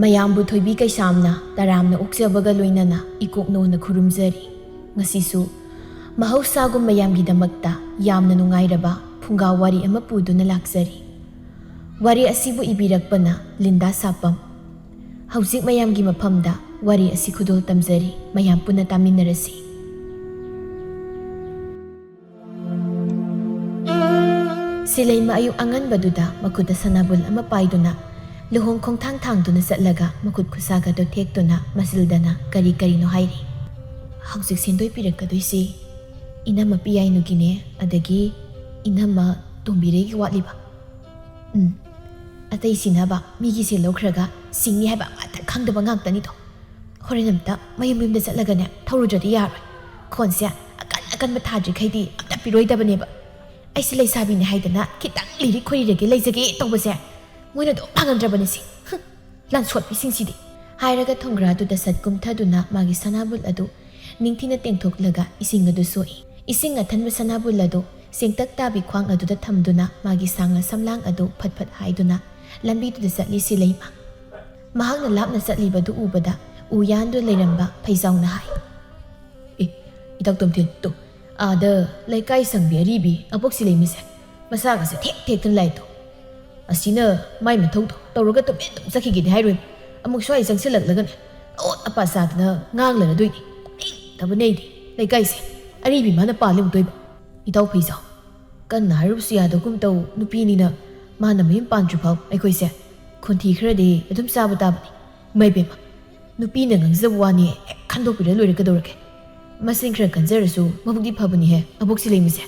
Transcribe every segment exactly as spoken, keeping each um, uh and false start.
ꯃꯌꯥꯝꯕꯨ ꯊꯣꯏꯕꯤ ꯀꯩꯁꯥꯝꯅ ꯇꯔꯥꯝꯅ ꯑꯣꯛꯆꯕꯒ ꯂꯣꯏꯅꯅ ꯏꯀꯣꯛꯅꯣꯅ ꯈꯨꯔꯨꯝꯖꯔꯤ꯫ ꯉꯁꯤꯁꯨ ꯃꯍꯧꯁꯥꯒꯨꯝ ꯃꯌꯥꯝꯒꯤꯗꯃꯛꯇ ꯌꯥꯝꯅ ꯅꯨꯡꯉꯥꯏꯔꯕ ꯐꯨꯡꯒꯥ ꯋꯥꯔꯤ ꯑꯃ ꯄꯨꯗꯨꯅ ꯂꯥꯛꯆꯔꯤ꯫ ꯋꯥꯔꯤ ꯑꯁꯤꯕꯨ ꯏꯕꯤꯔꯛꯄꯅ ꯂꯤꯟꯗꯥ ꯁꯥꯄꯝ꯫ ꯍꯧꯖꯤꯛ ꯃꯌꯥꯝꯒꯤ ꯃꯐꯝꯗ ꯋꯥꯔꯤ ꯑꯁꯤ ꯈꯨꯗꯣꯜ ꯇꯝꯖꯔꯤ, ꯃꯌꯥꯝ ꯄꯨꯟꯅ ꯇꯥꯃꯤꯟꯅꯔꯁꯤ꯫ ꯁꯤꯂꯩꯃ ꯑꯌꯨꯛ ꯑꯉꯟꯕꯗꯨꯗ ꯃꯈꯨꯠꯇ ꯁꯅꯥꯕꯨꯜ ꯑꯃ ꯄꯥꯏꯗꯨꯅ ꯂꯨꯍꯣꯡ ꯈꯣꯡꯊꯥꯡ ꯊꯥꯡꯗꯨꯅ ꯆꯠꯂꯒ ꯃꯈꯨꯠ ꯈꯨꯠꯁꯥꯒꯗꯨ ꯊꯦꯛꯇꯨꯅ ꯃꯁꯤꯜꯗꯅ ꯀꯔꯤ ꯀꯔꯤꯅꯣ ꯍꯥꯏꯔꯤ꯫ "ꯍꯧꯖꯤꯛ ꯁꯦꯟꯗꯣꯏ ꯄꯤꯔꯛꯀꯗꯣꯏꯁꯤ ꯏꯅꯝꯃ ꯄꯤꯌꯥꯏꯅꯨꯒꯤꯅꯦ, ꯑꯗꯒꯤ ꯏꯅꯝꯃ ꯇꯣꯝꯕꯤꯔꯩꯒꯤ ꯋꯥꯠꯂꯤꯕ꯫ ꯎꯝ, ꯑꯇꯩꯁꯤꯅꯕ ꯃꯤꯒꯤ ꯁꯦꯜ ꯂꯧꯈ꯭ꯔꯒ ꯁꯤꯡꯅꯤ ꯍꯥꯏꯕ ꯑꯃꯠꯇ ꯈꯪꯗꯕ ꯉꯥꯛꯇꯅꯤꯗꯣ꯫ ꯍꯣꯔꯦꯟ ꯑꯝꯇ ꯃꯌꯨꯝ ꯃꯌꯨꯝꯗ ꯆꯠꯂꯒꯅꯦ ꯊꯧꯔꯨꯗ꯭ꯔꯗꯤ ꯌꯥꯔꯣꯏ꯫ ꯈꯣꯟꯁꯦ ꯑꯀꯟ ꯑꯀꯟꯕ ꯊꯥꯗ꯭ꯔꯤꯈꯩꯗꯤ ꯑꯝꯇ ꯄꯤꯔꯣꯏꯗꯕꯅꯦꯕ꯫ ꯑꯩꯁꯦ ꯂꯩꯁꯥꯕꯤꯅꯦ ꯍꯥꯏꯗꯅ ꯈꯤꯇꯪ ꯂꯤꯔꯤ ꯈꯣꯏꯔꯤꯔꯒꯦ ꯂꯩꯖꯒꯦ ꯇꯧꯕꯁꯦ ꯃꯣꯏꯅ ꯑꯗꯨꯝ ꯐꯪꯍꯟꯗ꯭ꯔꯕꯅꯤ ꯁꯤ꯫ ꯍꯨꯝ, ꯂꯥꯟꯁꯣꯠꯄꯤꯁꯤꯡꯁꯤꯗꯤ!" ꯍꯥꯏꯔꯒ ꯊꯣꯡꯒ꯭ꯔꯥꯗꯨꯗ ꯁꯠ ꯀꯨꯝꯊꯗꯨꯅ ꯃꯥꯒꯤ ꯁꯅꯥꯕꯨꯜ ꯑꯗꯨ ꯅꯤꯡꯊꯤꯅ ꯇꯦꯡꯊꯣꯛꯂꯒ ꯏꯁꯤꯡ ꯑꯗꯨ ꯁꯣꯛꯏ꯫ ꯏꯁꯤꯡ ꯑꯊꯟꯕ ꯁꯅꯥꯕꯨꯜ ꯑꯗꯨ ꯆꯦꯡꯇꯛ ꯇꯥꯕꯤ ꯈ꯭ꯋꯥꯡ ꯑꯗꯨꯗ ꯊꯝꯗꯨꯅ ꯃꯥꯒꯤ ꯁꯥꯡꯅ ꯁꯝꯂꯥꯡ ꯑꯗꯨ ꯐꯠ ꯐꯠ ꯍꯥꯏꯗꯨꯅ ꯂꯝꯕꯤꯗꯨꯗ ꯆꯠꯂꯤ ꯁꯤꯂꯩꯃ꯫ ꯃꯍꯥꯛꯅ ꯂꯥꯞꯅ ꯆꯠꯂꯤꯕꯗꯨ ꯎꯕꯗ ꯎ ꯌꯥꯟꯗꯨꯅ ꯂꯩꯔꯝꯕ ꯐꯩꯖꯥꯎꯅ ꯍꯥꯏ, "ꯑꯦ, ꯏꯇꯥꯎ ꯇꯣꯝꯊꯤꯟ, ꯇꯨ, ꯑꯥꯗ ꯂꯩꯀꯥꯏ ꯁꯪꯕꯤ ꯑꯔꯤꯕꯤ ꯑꯕꯣꯛ ꯁꯤꯂꯩꯃꯁꯦ ꯃꯁꯥꯒꯁꯦ ꯊꯦꯛ ꯊꯦꯛꯇꯅ ꯂꯥꯛꯏꯗꯣ꯫ ꯑꯁꯤꯅ ꯃꯥꯏ ꯃꯊꯧꯗꯣ ꯇꯧꯔꯒ ꯇꯨꯃꯤꯟ ꯑꯗꯨꯝ ꯆꯠꯈꯤꯒꯦꯗꯤ ꯍꯥꯏꯔꯣꯏ꯫ ꯑꯃꯨꯛ ꯁ꯭ꯋꯥꯏ ꯆꯪꯁꯤꯜꯂꯛꯂꯒꯅꯦ ꯑꯑꯣꯠ ꯑꯄꯥ ꯆꯥꯗꯅ ꯉꯥꯡ ꯂꯩꯔꯗꯣꯏꯅꯤ꯫ ꯇꯥꯅꯤꯡꯗꯕꯅꯦ ꯑꯩꯗꯤ꯫ ꯂꯩꯀꯥꯏꯁꯦ ꯑꯔꯤꯕꯤ ꯃꯥꯅ ꯄꯥꯜꯂꯦ ꯑꯃꯨꯛꯇꯣꯏꯕ꯫ ꯏꯇꯥꯎ ꯐꯩꯖꯥꯎ, ꯀꯟꯅ ꯍꯥꯏꯔꯨꯕꯁꯨ ꯌꯥꯗꯒꯨꯝ ꯇꯧ, ꯅꯨꯄꯤꯅꯤꯅ ꯃꯥꯅ ꯃꯌꯨꯝ ꯄꯥꯟꯗ꯭ꯔꯤꯐꯥꯎ ꯑꯩꯈꯣꯏꯁꯦ ꯈꯣꯟꯊꯤ ꯈꯔꯗꯤ ꯑꯗꯨꯝ ꯆꯥꯕ ꯇꯥꯕꯅꯤ꯫ ꯏꯃꯥ ꯏꯕꯦꯝꯃ, ꯅꯨꯄꯤꯅ ꯉꯥꯡꯖꯕ ꯋꯥꯅꯤ ꯍꯦꯛ ꯈꯟꯗꯣꯛꯄꯤꯔ ꯂꯣꯏꯔꯦ ꯀꯩꯗꯧꯔꯒꯦ? ꯃꯆꯤꯟ ꯈꯔ ꯀꯟꯖꯔꯁꯨ ꯃꯕꯨꯛꯇꯤ ꯐꯕꯅꯤꯍꯦ ꯑꯕꯣꯛ ꯁꯤꯂꯩꯃꯁꯦ꯫"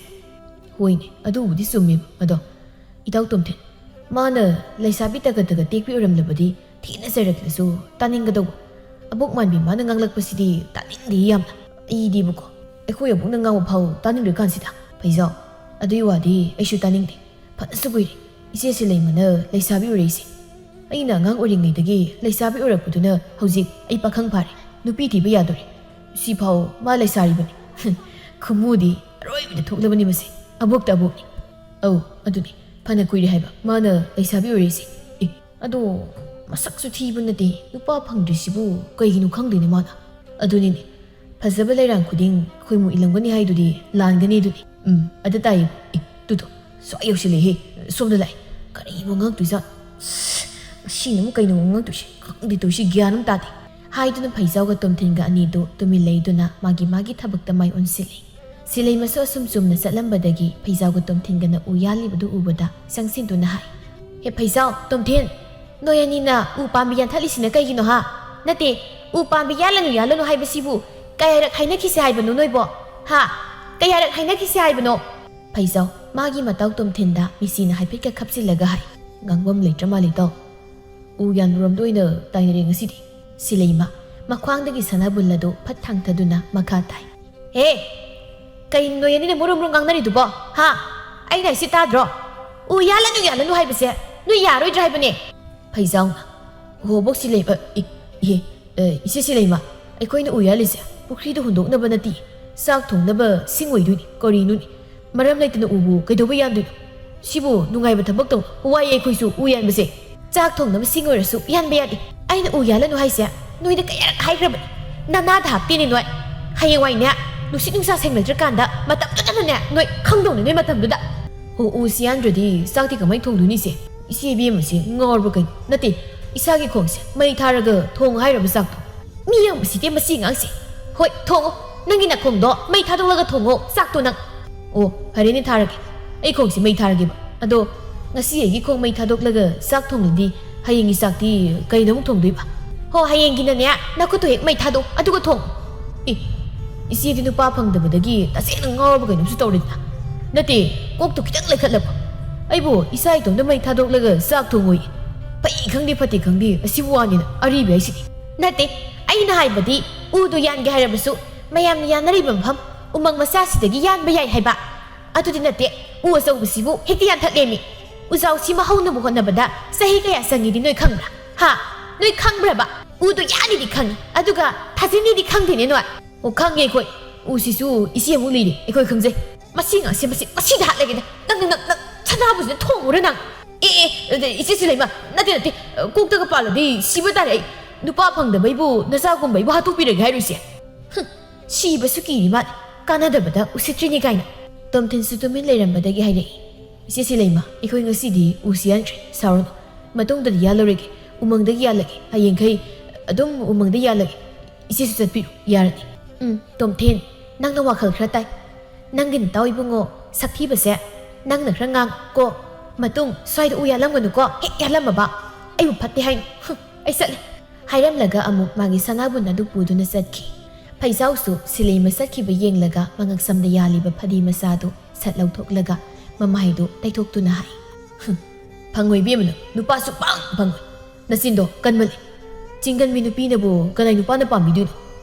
"ꯍꯣꯏꯅꯦ, ꯑꯗꯨꯕꯨꯗꯤ ꯆꯨꯝꯃꯤ ꯑꯗꯣ꯫ ꯏꯇꯥꯎ ꯇꯣꯝꯊꯤꯟ, ꯃꯥꯅ ꯂꯩꯁꯥꯕꯤ ꯇꯒꯠ ꯇꯒꯠ ꯇꯦꯛꯄꯤ ꯑꯣꯏꯔꯝꯂꯕꯗꯤ ꯊꯤꯅ ꯆꯩꯔꯛꯂꯁꯨ ꯇꯥꯅꯤꯡꯒꯗꯧꯕ꯫ ꯑꯕꯣꯛ ꯃꯥꯟꯕꯤ ꯃꯥꯅ ꯉꯥꯡꯂꯛꯄꯁꯤꯗꯤ ꯇꯥꯅꯤꯡꯗꯦ ꯌꯥꯝꯅ꯫ ꯑꯩꯗꯤꯕꯀꯣ, ꯑꯩꯈꯣꯏ ꯑꯕꯣꯛꯅ ꯉꯥꯡꯕ ꯐꯥꯎ ꯇꯥꯅꯤꯡꯗ꯭ꯔꯤꯀꯥꯟꯁꯤꯗ꯫ ꯐꯩꯖꯥꯎ, ꯑꯗꯨꯒꯤ ꯋꯥꯗꯤ ꯑꯩꯁꯨ ꯇꯥꯅꯤꯡꯗꯦ꯫ ꯐꯅꯁꯨ ꯀꯨꯏꯔꯦ ꯏꯆꯦ ꯁꯤꯂꯩꯃꯅ ꯂꯩꯁꯥꯕꯤ ꯑꯣꯏꯔꯛꯏꯁꯦ꯫ ꯑꯩꯅ ꯑꯉꯥꯡ ꯑꯣꯏꯔꯤꯉꯩꯗꯒꯤ ꯂꯩꯁꯥꯕꯤ ꯑꯣꯏꯔꯛꯄꯗꯨꯅ ꯍꯧꯖꯤꯛ ꯑꯩ ꯄꯥꯈꯪ ꯐꯥꯔꯦ꯫ ꯅꯨꯄꯤ ꯊꯤꯕ ꯌꯥꯗꯣꯔꯦ꯫ ꯁꯤꯐꯥꯎ ꯃꯥ ꯂꯩꯁꯥꯔꯤꯕꯅꯤ꯫" ꯈꯨꯃꯨꯗꯤ ꯑꯔꯣꯏꯕꯤꯗ ꯊꯣꯛꯂꯕꯅꯤ ꯃꯁꯤ꯫ ꯑꯕꯣꯛꯇ ꯑꯕꯣꯛꯅꯤ꯫ ꯑꯧ, ꯑꯗꯨꯅꯤ꯫ ꯐꯅ ꯀꯨꯏꯔꯦ ꯍꯥꯏꯕ ꯃꯥꯅ ꯂꯩꯁꯥꯕꯤ ꯑꯣꯏꯔꯛꯏꯁꯦ꯫ ꯑꯦ, ꯑꯗꯣ ꯃꯁꯛꯁꯨ ꯊꯤꯕ ꯅꯠꯇꯦ, ꯅꯨꯄꯥ ꯐꯪꯗ꯭ꯔꯤꯁꯤꯕꯨ ꯀꯩꯒꯤꯅꯣ ꯈꯪꯗꯦꯅꯦ ꯃꯥꯅ꯫ ꯑꯗꯨꯅꯤꯅꯦ, ꯐꯖꯕ ꯂꯩꯔꯥꯡ ꯈꯨꯗꯤꯡ ꯈꯣꯏꯃꯨ ꯏꯜꯂꯝꯒꯅꯤ ꯍꯥꯏꯗꯨꯗꯤ ꯂꯥꯟꯒꯅꯤ ꯑꯗꯨꯅꯤ꯫ ꯎꯝ, ꯑꯗꯨ ꯇꯥꯏꯌꯦ꯫ ꯑꯦ, ꯇꯨꯗꯣ, ꯁ꯭ꯋꯥꯏ ꯌꯧꯁꯤꯜꯂꯛꯑꯦꯍꯦ꯫ ꯁꯣꯝꯗ ꯂꯥꯛꯑꯦ꯫ ꯀꯔꯤꯕꯨ ꯉꯥꯡꯗꯣꯏꯖꯥꯠ? ꯑꯁ, ꯃꯁꯤꯅ ꯑꯃꯨꯛ ꯀꯩꯅꯣ ꯉꯥꯡꯗꯣꯏꯁꯦ? ꯈꯪꯗꯦ ꯇꯧꯔꯤꯁꯤ, ꯒ꯭ꯌꯥꯟ ꯑꯃ ꯇꯥꯗꯦ꯫ ꯍꯥꯏꯗꯨꯅ ꯐꯩꯖꯥꯎꯒ ꯇꯣꯝꯊꯤꯟꯒ ꯑꯅꯤꯗꯨ ꯇꯨꯃꯤꯟ ꯂꯩꯗꯨꯅ ꯃꯥꯒꯤ ꯃꯥꯒꯤ ꯊꯕꯛꯇ ꯃꯥꯏ ꯑꯣꯟꯁꯤꯜꯂꯤ꯫ ꯁꯤꯂꯩꯃꯁꯨ ꯑꯁꯨꯝ ꯆꯨꯝꯅ ꯆꯠꯂꯝꯕꯗꯒꯤ ꯐꯩꯖꯥꯎꯒ ꯇꯣꯝꯊꯤꯟꯒꯅ ꯎ ꯌꯥꯜꯂꯤꯕꯗꯨ ꯎꯕꯗ ꯆꯪꯁꯤꯟꯗꯨꯅ ꯍꯥꯏ, "ꯍꯦ ꯐꯩꯖꯥꯎ, ꯇꯣꯝꯊꯤꯟ, ꯅꯣꯏ ꯑꯅꯤꯅ ꯎ ꯄꯥꯝꯕꯤ ꯌꯥꯟꯊꯠꯂꯤꯁꯤꯅ ꯀꯩꯒꯤꯅꯣ ꯍꯥ? ꯅꯠꯇꯦ, ꯎ ꯄꯥꯝꯕꯤ ꯌꯥꯜꯂꯅꯨ ꯌꯥꯜꯂꯅꯨ ꯍꯥꯏꯕꯁꯤꯕꯨ ꯀꯌꯥꯔꯛ ꯍꯥꯏꯅꯈꯤꯁꯦ ꯍꯥꯏꯕꯅꯣ ꯅꯣꯏꯕꯣ? ꯍꯥ? ꯀꯌꯥꯔꯛ ꯍꯥꯏꯅꯈꯤꯁꯦ ꯍꯥꯏꯕꯅꯣ?" ꯐꯩꯖꯥꯎ ꯃꯥꯒꯤ ꯃꯇꯥꯎ ꯇꯣꯝꯊꯤꯟꯗ ꯃꯤꯁꯤꯅ ꯍꯥꯏꯐꯦꯠꯀ ꯈꯞꯆꯤꯜꯂꯒ ꯍꯥꯏ, "ꯉꯥꯡꯐꯝ ꯂꯩꯇ꯭ꯔ ꯃꯥꯜꯂꯦ ꯏꯇꯥꯎ꯫ ꯎ ꯌꯥꯟꯕꯔꯣꯝꯗ ꯑꯣꯏꯅ ꯇꯥꯏꯅꯔꯦ ꯉꯁꯤꯗꯤ꯫" ꯁꯤꯂꯩꯃ ꯃꯈ꯭ꯋꯥꯡꯗꯒꯤ ꯁꯅꯥꯕꯨꯜ ꯑꯗꯨ ꯐꯠ ꯊꯥꯡꯊꯗꯨꯅ ꯃꯈꯥ ꯇꯥꯏ, "ꯍꯦ! ꯀꯩꯅꯣ ꯅꯣꯏ ꯑꯅꯤꯅ ꯃꯨꯔꯨ ꯃꯨꯔꯨ ꯉꯥꯡꯅꯔꯤꯗꯨꯕꯣ? ꯍꯥ? ꯑꯩꯅ ꯍꯥꯏꯁꯤ ꯇꯥꯗ꯭ꯔꯣ? ꯎ ꯌꯥꯜꯂꯅꯨ ꯌꯥꯜꯂꯅꯨ ꯍꯥꯏꯕꯁꯦ ꯅꯣꯏ ꯌꯥꯔꯣꯏꯗ꯭ꯔꯥ ꯍꯥꯏꯕꯅꯦ?" ꯐꯩꯖꯥꯎꯅ, "ꯍꯣꯕꯣꯛ ꯁꯤꯂꯩꯃ, ꯏ-, ꯏꯍꯦ, ꯑꯦ, ꯏꯆꯦ ꯁꯤꯂꯩꯃ, ꯑꯩꯈꯣꯏꯅ ꯎ ꯌꯥꯜꯂꯤꯁꯦ ꯄꯨꯈ꯭ꯔꯤꯗ ꯍꯨꯟꯗꯣꯛꯅꯕ ꯅꯠꯇꯦ, ꯆꯥꯛ ꯊꯣꯡꯅꯕ ꯁꯤꯡ ꯑꯣꯏꯗꯣꯏꯅꯤ, ꯀꯔꯤꯅꯣꯅꯦ? ꯃꯔꯝ ꯂꯩꯇꯅ ꯎꯕꯨ ꯀꯩꯗꯧꯕ ꯌꯥꯟꯗꯣꯏꯅꯣ? ꯁꯤꯕꯨ ꯅꯨꯡꯉꯥꯏꯕ ꯊꯕꯛꯇꯧ ꯋꯥꯏꯌꯦ ꯑꯩꯈꯣꯏꯁꯨ ꯎ ꯌꯥꯟꯕꯁꯦ꯫ ꯆꯥꯛ ꯊꯣꯡꯅꯕ ꯁꯤꯡ ꯑꯣꯏꯔꯁꯨ ꯌꯥꯟꯕ ꯌꯥꯗꯦ꯫ ꯑꯩꯅ ꯎ ꯌꯥꯜꯂꯅꯨ ꯍꯥꯏꯁꯦ ꯅꯣꯏꯗ ꯀꯌꯥꯔꯛ ꯍꯥꯏꯈ꯭ꯔꯕꯅꯤ? ꯅꯅꯥꯗ ꯍꯥꯞꯇꯦꯅꯦ ꯅꯣꯏ꯫ ꯍꯌꯦꯡꯋꯥꯏꯅꯦ, ꯅꯨꯡꯁꯤꯠ ꯅꯨꯡꯁꯥ ꯁꯦꯡꯅꯗ꯭ꯔꯀꯥꯟꯗ ꯃꯇꯝꯗꯨꯗꯅꯅꯦ ꯅꯣꯏ ꯈꯪꯗꯧꯅꯤ ꯅꯣꯏ ꯃꯇꯝꯗꯨꯗ꯫ ꯍꯣ, ꯎꯁꯤ ꯌꯥꯟꯗ꯭ꯔꯗꯤ ꯆꯥꯛꯇꯤ ꯀꯃꯥꯏꯅ ꯊꯣꯡꯗꯣꯏꯅꯤ ꯏꯆꯦ? ꯏꯆꯦ ꯏꯕꯦꯝꯃꯁꯦ ꯉꯥꯎꯔꯕ ꯀꯩꯅꯣ? ꯅꯠꯇꯦ, ꯏꯁꯥꯒꯤ ꯈꯣꯡꯁꯦ ꯃꯩ ꯊꯥꯔꯒ ꯊꯣꯡ ꯍꯥꯏꯔꯕ ꯆꯥꯛꯇꯣ? ꯃꯤ ꯌꯥꯝ ꯎꯁꯤꯠꯇꯦ ꯃꯁꯤ ꯑꯉꯥꯡꯁꯦ꯫ ꯍꯣꯏ, ꯊꯣꯡꯉꯣ꯫ ꯅꯪꯒꯤ ꯅꯈꯣꯡꯗꯣ ꯃꯩ ꯊꯥꯗꯣꯛꯂꯒ ꯊꯣꯡꯉꯣ ꯆꯥꯛꯇꯣ ꯅꯪ꯫ ꯑꯣ, ꯐꯔꯦꯅꯦ, ꯊꯥꯔꯒꯦ꯫ ꯑꯩ ꯈꯣꯡꯁꯦ ꯃꯩ ꯊꯥꯔꯒꯦꯕ꯫ ꯑꯗꯣ ꯉꯁꯤ ꯑꯩꯒꯤ ꯈꯣꯡ ꯃꯩ ꯊꯥꯗꯣꯛꯂꯒ ꯆꯥꯛ ꯊꯣꯡꯂꯗꯤ ꯍꯌꯦꯡꯒꯤ ꯆꯥꯛꯇꯤ ꯀꯩꯅ ꯑꯃꯨꯛ ꯊꯣꯡꯗꯣꯏꯕ? ꯍꯣ, ꯍꯌꯦꯡꯒꯤꯅꯅꯦ, ꯅꯈꯨꯠꯇꯣ ꯍꯦꯛ ꯃꯩ ꯊꯥꯗꯣꯛ, ꯑꯗꯨꯒ ꯊꯣꯡꯉꯣ꯫ ꯑꯦ, ꯏꯆꯦꯗꯤ ꯅꯨꯄꯥ ꯐꯪꯗꯕꯗꯒꯤ ꯇꯁꯦꯡꯅ ꯉꯥꯎꯔꯕ ꯀꯩꯅꯣꯝꯁꯨ ꯇꯧꯔꯦꯗꯅ꯫ ꯅꯠꯇꯦ, ꯀꯣꯛꯇꯣ ꯈꯤꯇꯪ ꯂꯩꯈꯠꯂꯕ꯫ ꯑꯩꯕꯨ ꯏꯆꯥ ꯏꯇꯣꯝꯗ ꯃꯩ ꯊꯥꯗꯣꯛꯂꯒ ꯆꯥꯛ ꯊꯣꯡꯉꯣꯏ꯫ ꯐꯩ ꯈꯪꯗꯦ ꯐꯠꯇꯦ ꯈꯪꯗꯦ, ꯑꯁꯤꯕꯨ ꯋꯥꯅꯤꯅ ꯑꯔꯤꯕ ꯍꯥꯏꯁꯤꯗꯤ꯫ ꯅꯠꯇꯦ, ꯑꯩꯅ ꯍꯥꯏꯕꯗꯤ ꯎꯗꯣ ꯌꯥꯟꯒꯦ ꯍꯥꯏꯔꯕꯁꯨ ꯃꯌꯥꯝꯅ ꯌꯥꯟꯅꯔꯤꯕ ꯃꯐꯝ ꯎꯃꯪ ꯃꯆꯥꯁꯤꯗꯒꯤ ꯌꯥꯟꯕ ꯌꯥꯏ ꯍꯥꯏꯕ꯫ ꯑꯗꯨꯗꯤ ꯅꯠꯇꯦ, ꯎ ꯑꯆꯧꯕꯁꯤꯕꯨ ꯍꯦꯛꯇ ꯌꯥꯟꯊꯠꯂꯦꯃꯤ꯫ ꯎꯖꯥꯎꯁꯤꯃ ꯍꯧꯅꯕ ꯍꯣꯠꯅꯕꯗ ꯆꯍꯤ ꯀꯌꯥ ꯆꯪꯉꯤꯗꯤ ꯅꯣꯏ ꯈꯪꯕ꯭ꯔꯥ? ꯍꯥ? ꯅꯣꯏ ꯈꯪꯕ꯭ꯔꯕ? ꯎꯗꯣ ꯌꯥꯅꯤꯗꯤ ꯈꯪꯉꯤ, ꯑꯗꯨꯒ ꯊꯥꯖꯤꯟꯅꯤꯗꯤ ꯈꯪꯗꯦꯅꯦ ꯅꯣꯏ꯫ ꯑꯣ, ꯈꯪꯉꯦ ꯑꯩꯈꯣꯏ꯫ ꯎꯁꯤꯁꯨ ꯏꯆꯦ ꯑꯃꯨꯛ ꯂꯤꯔꯦ, ꯑꯩꯈꯣꯏ ꯈꯪꯖꯩ꯫ ꯃꯁꯤ ꯉꯥꯡꯁꯦ, ꯃꯁꯤ, ꯃꯁꯤꯗ ꯍꯥꯠꯂꯒꯦꯗ꯫ ꯅꯪ, ꯅꯪ, ꯅꯪ, ꯅꯪ ꯁꯅꯥꯕꯨꯁꯤꯗ ꯊꯣꯡꯉꯨꯔ ꯅꯪ꯫ ꯑꯦ, ꯑꯦ, ꯑꯦ, ꯏꯆꯦ ꯁꯤꯂꯩꯃ, ꯅꯠꯇꯦ, ꯅꯠꯇꯦ, ꯀꯣꯛꯇꯒ ꯄꯥꯜꯂꯗꯤ ꯁꯤꯕ ꯇꯥꯔꯦ ꯑꯩ꯫ ꯅꯨꯄꯥ ꯐꯪꯗꯕꯩꯕꯨ ꯅꯆꯥꯒꯨꯝꯕꯩꯕꯨ ꯍꯥꯠꯇꯣꯛꯄꯤꯔꯒꯦ ꯍꯥꯏꯔꯨꯁꯦ? ꯍꯨꯝ, ꯁꯤꯕꯁꯨ ꯀꯤꯔꯤ ꯃꯥꯜꯂꯦ꯫ ꯀꯥꯟꯅꯗꯕꯗ ꯎꯁꯤꯠꯇ꯭ꯔꯤꯅꯤ ꯀꯥꯏꯅ꯫ ꯇꯣꯝꯊꯤꯟꯁꯨ ꯇꯨꯃꯤꯟ ꯂꯩꯔꯝꯕꯗꯒꯤ ꯍꯥꯏꯔꯛꯏ, "ꯏꯆꯦ ꯁꯤꯂꯩꯃ, ꯑꯩꯈꯣꯏ ꯉꯁꯤꯗꯤ ꯎꯁꯤ ꯌꯥꯟꯗ꯭ꯔꯦ, ꯁꯥꯎꯔꯅꯨ꯫ ꯃꯇꯨꯡꯗꯗꯤ ꯌꯥꯜꯂꯔꯣꯏꯒꯦ, ꯎꯃꯪꯗꯒꯤ ꯌꯥꯜꯂꯒꯦ꯫ ꯍꯌꯦꯡꯈꯩ ꯑꯗꯨꯝ ꯎꯃꯪꯗ ꯌꯥꯜꯂꯒꯦ꯫ ꯏꯆꯦꯁꯨ ꯆꯠꯄꯤꯔꯣ, ꯌꯥꯔꯅꯤ꯫" "ꯎꯝ, ꯇꯣꯝꯊꯤꯟ, ꯅꯪꯅ ꯋꯥꯈꯜ ꯈꯔ ꯇꯥꯏ꯫ ꯅꯪꯒꯤ ꯅꯇꯥꯎ ꯏꯕꯨꯡꯉꯣ ꯁꯛꯊꯤꯕꯁꯦ ꯅꯪꯅ ꯈꯔ ꯉꯥꯡꯉꯨ ꯀꯣ꯫ ꯃꯇꯨꯡ ꯁ꯭ꯋꯥꯏꯗ ꯎ ꯌꯥꯜꯂꯝꯒꯅꯨꯀꯣ, ꯍꯦꯛ ꯌꯥꯜꯂꯝꯃꯕ ꯑꯩꯕꯨ ꯐꯠꯇꯦ ꯍꯥꯏꯅꯤ꯫ ꯍꯨꯝ, ꯑꯩ ꯆꯠꯂꯦ꯫" ꯍꯥꯏꯔꯝꯂꯒ ꯑꯃꯨꯛ ꯃꯥꯒꯤ ꯁꯅꯥꯕꯨꯟ ꯑꯗꯨ ꯄꯨꯗꯨꯅ ꯆꯠꯈꯤ꯫ ꯐꯩꯖꯥꯎꯁꯨ ꯁꯤꯂꯩꯃ ꯆꯠꯈꯤꯕ ꯌꯦꯡꯂꯒ ꯃꯉꯛꯁꯝꯗ ꯌꯥꯜꯂꯤꯕ ꯐꯗꯤ ꯃꯆꯥꯗꯨ ꯁꯠ ꯂꯧꯊꯣꯛꯂꯒ ꯃꯃꯥꯏꯗꯨ ꯇꯩꯊꯣꯛꯇꯨꯅ ꯍꯥꯏ, "ꯍꯨꯝ, ꯐꯪꯉꯣꯏ ꯏꯕꯦꯝꯃ, ꯅꯪ ꯅꯨꯄꯥ ꯁꯨꯛꯐꯪ ꯐꯪꯉꯣꯏ꯫ ꯅꯆꯤꯟꯗꯣ ꯀꯟꯃꯜꯂꯤ꯫ ꯆꯤꯡꯒꯟꯕꯤ ꯅꯨꯄꯤꯅꯕꯨ ꯀꯅꯥꯏ ꯅꯨꯄꯥꯅ ꯄꯥꯝꯕꯤꯗꯣꯏꯅꯣ?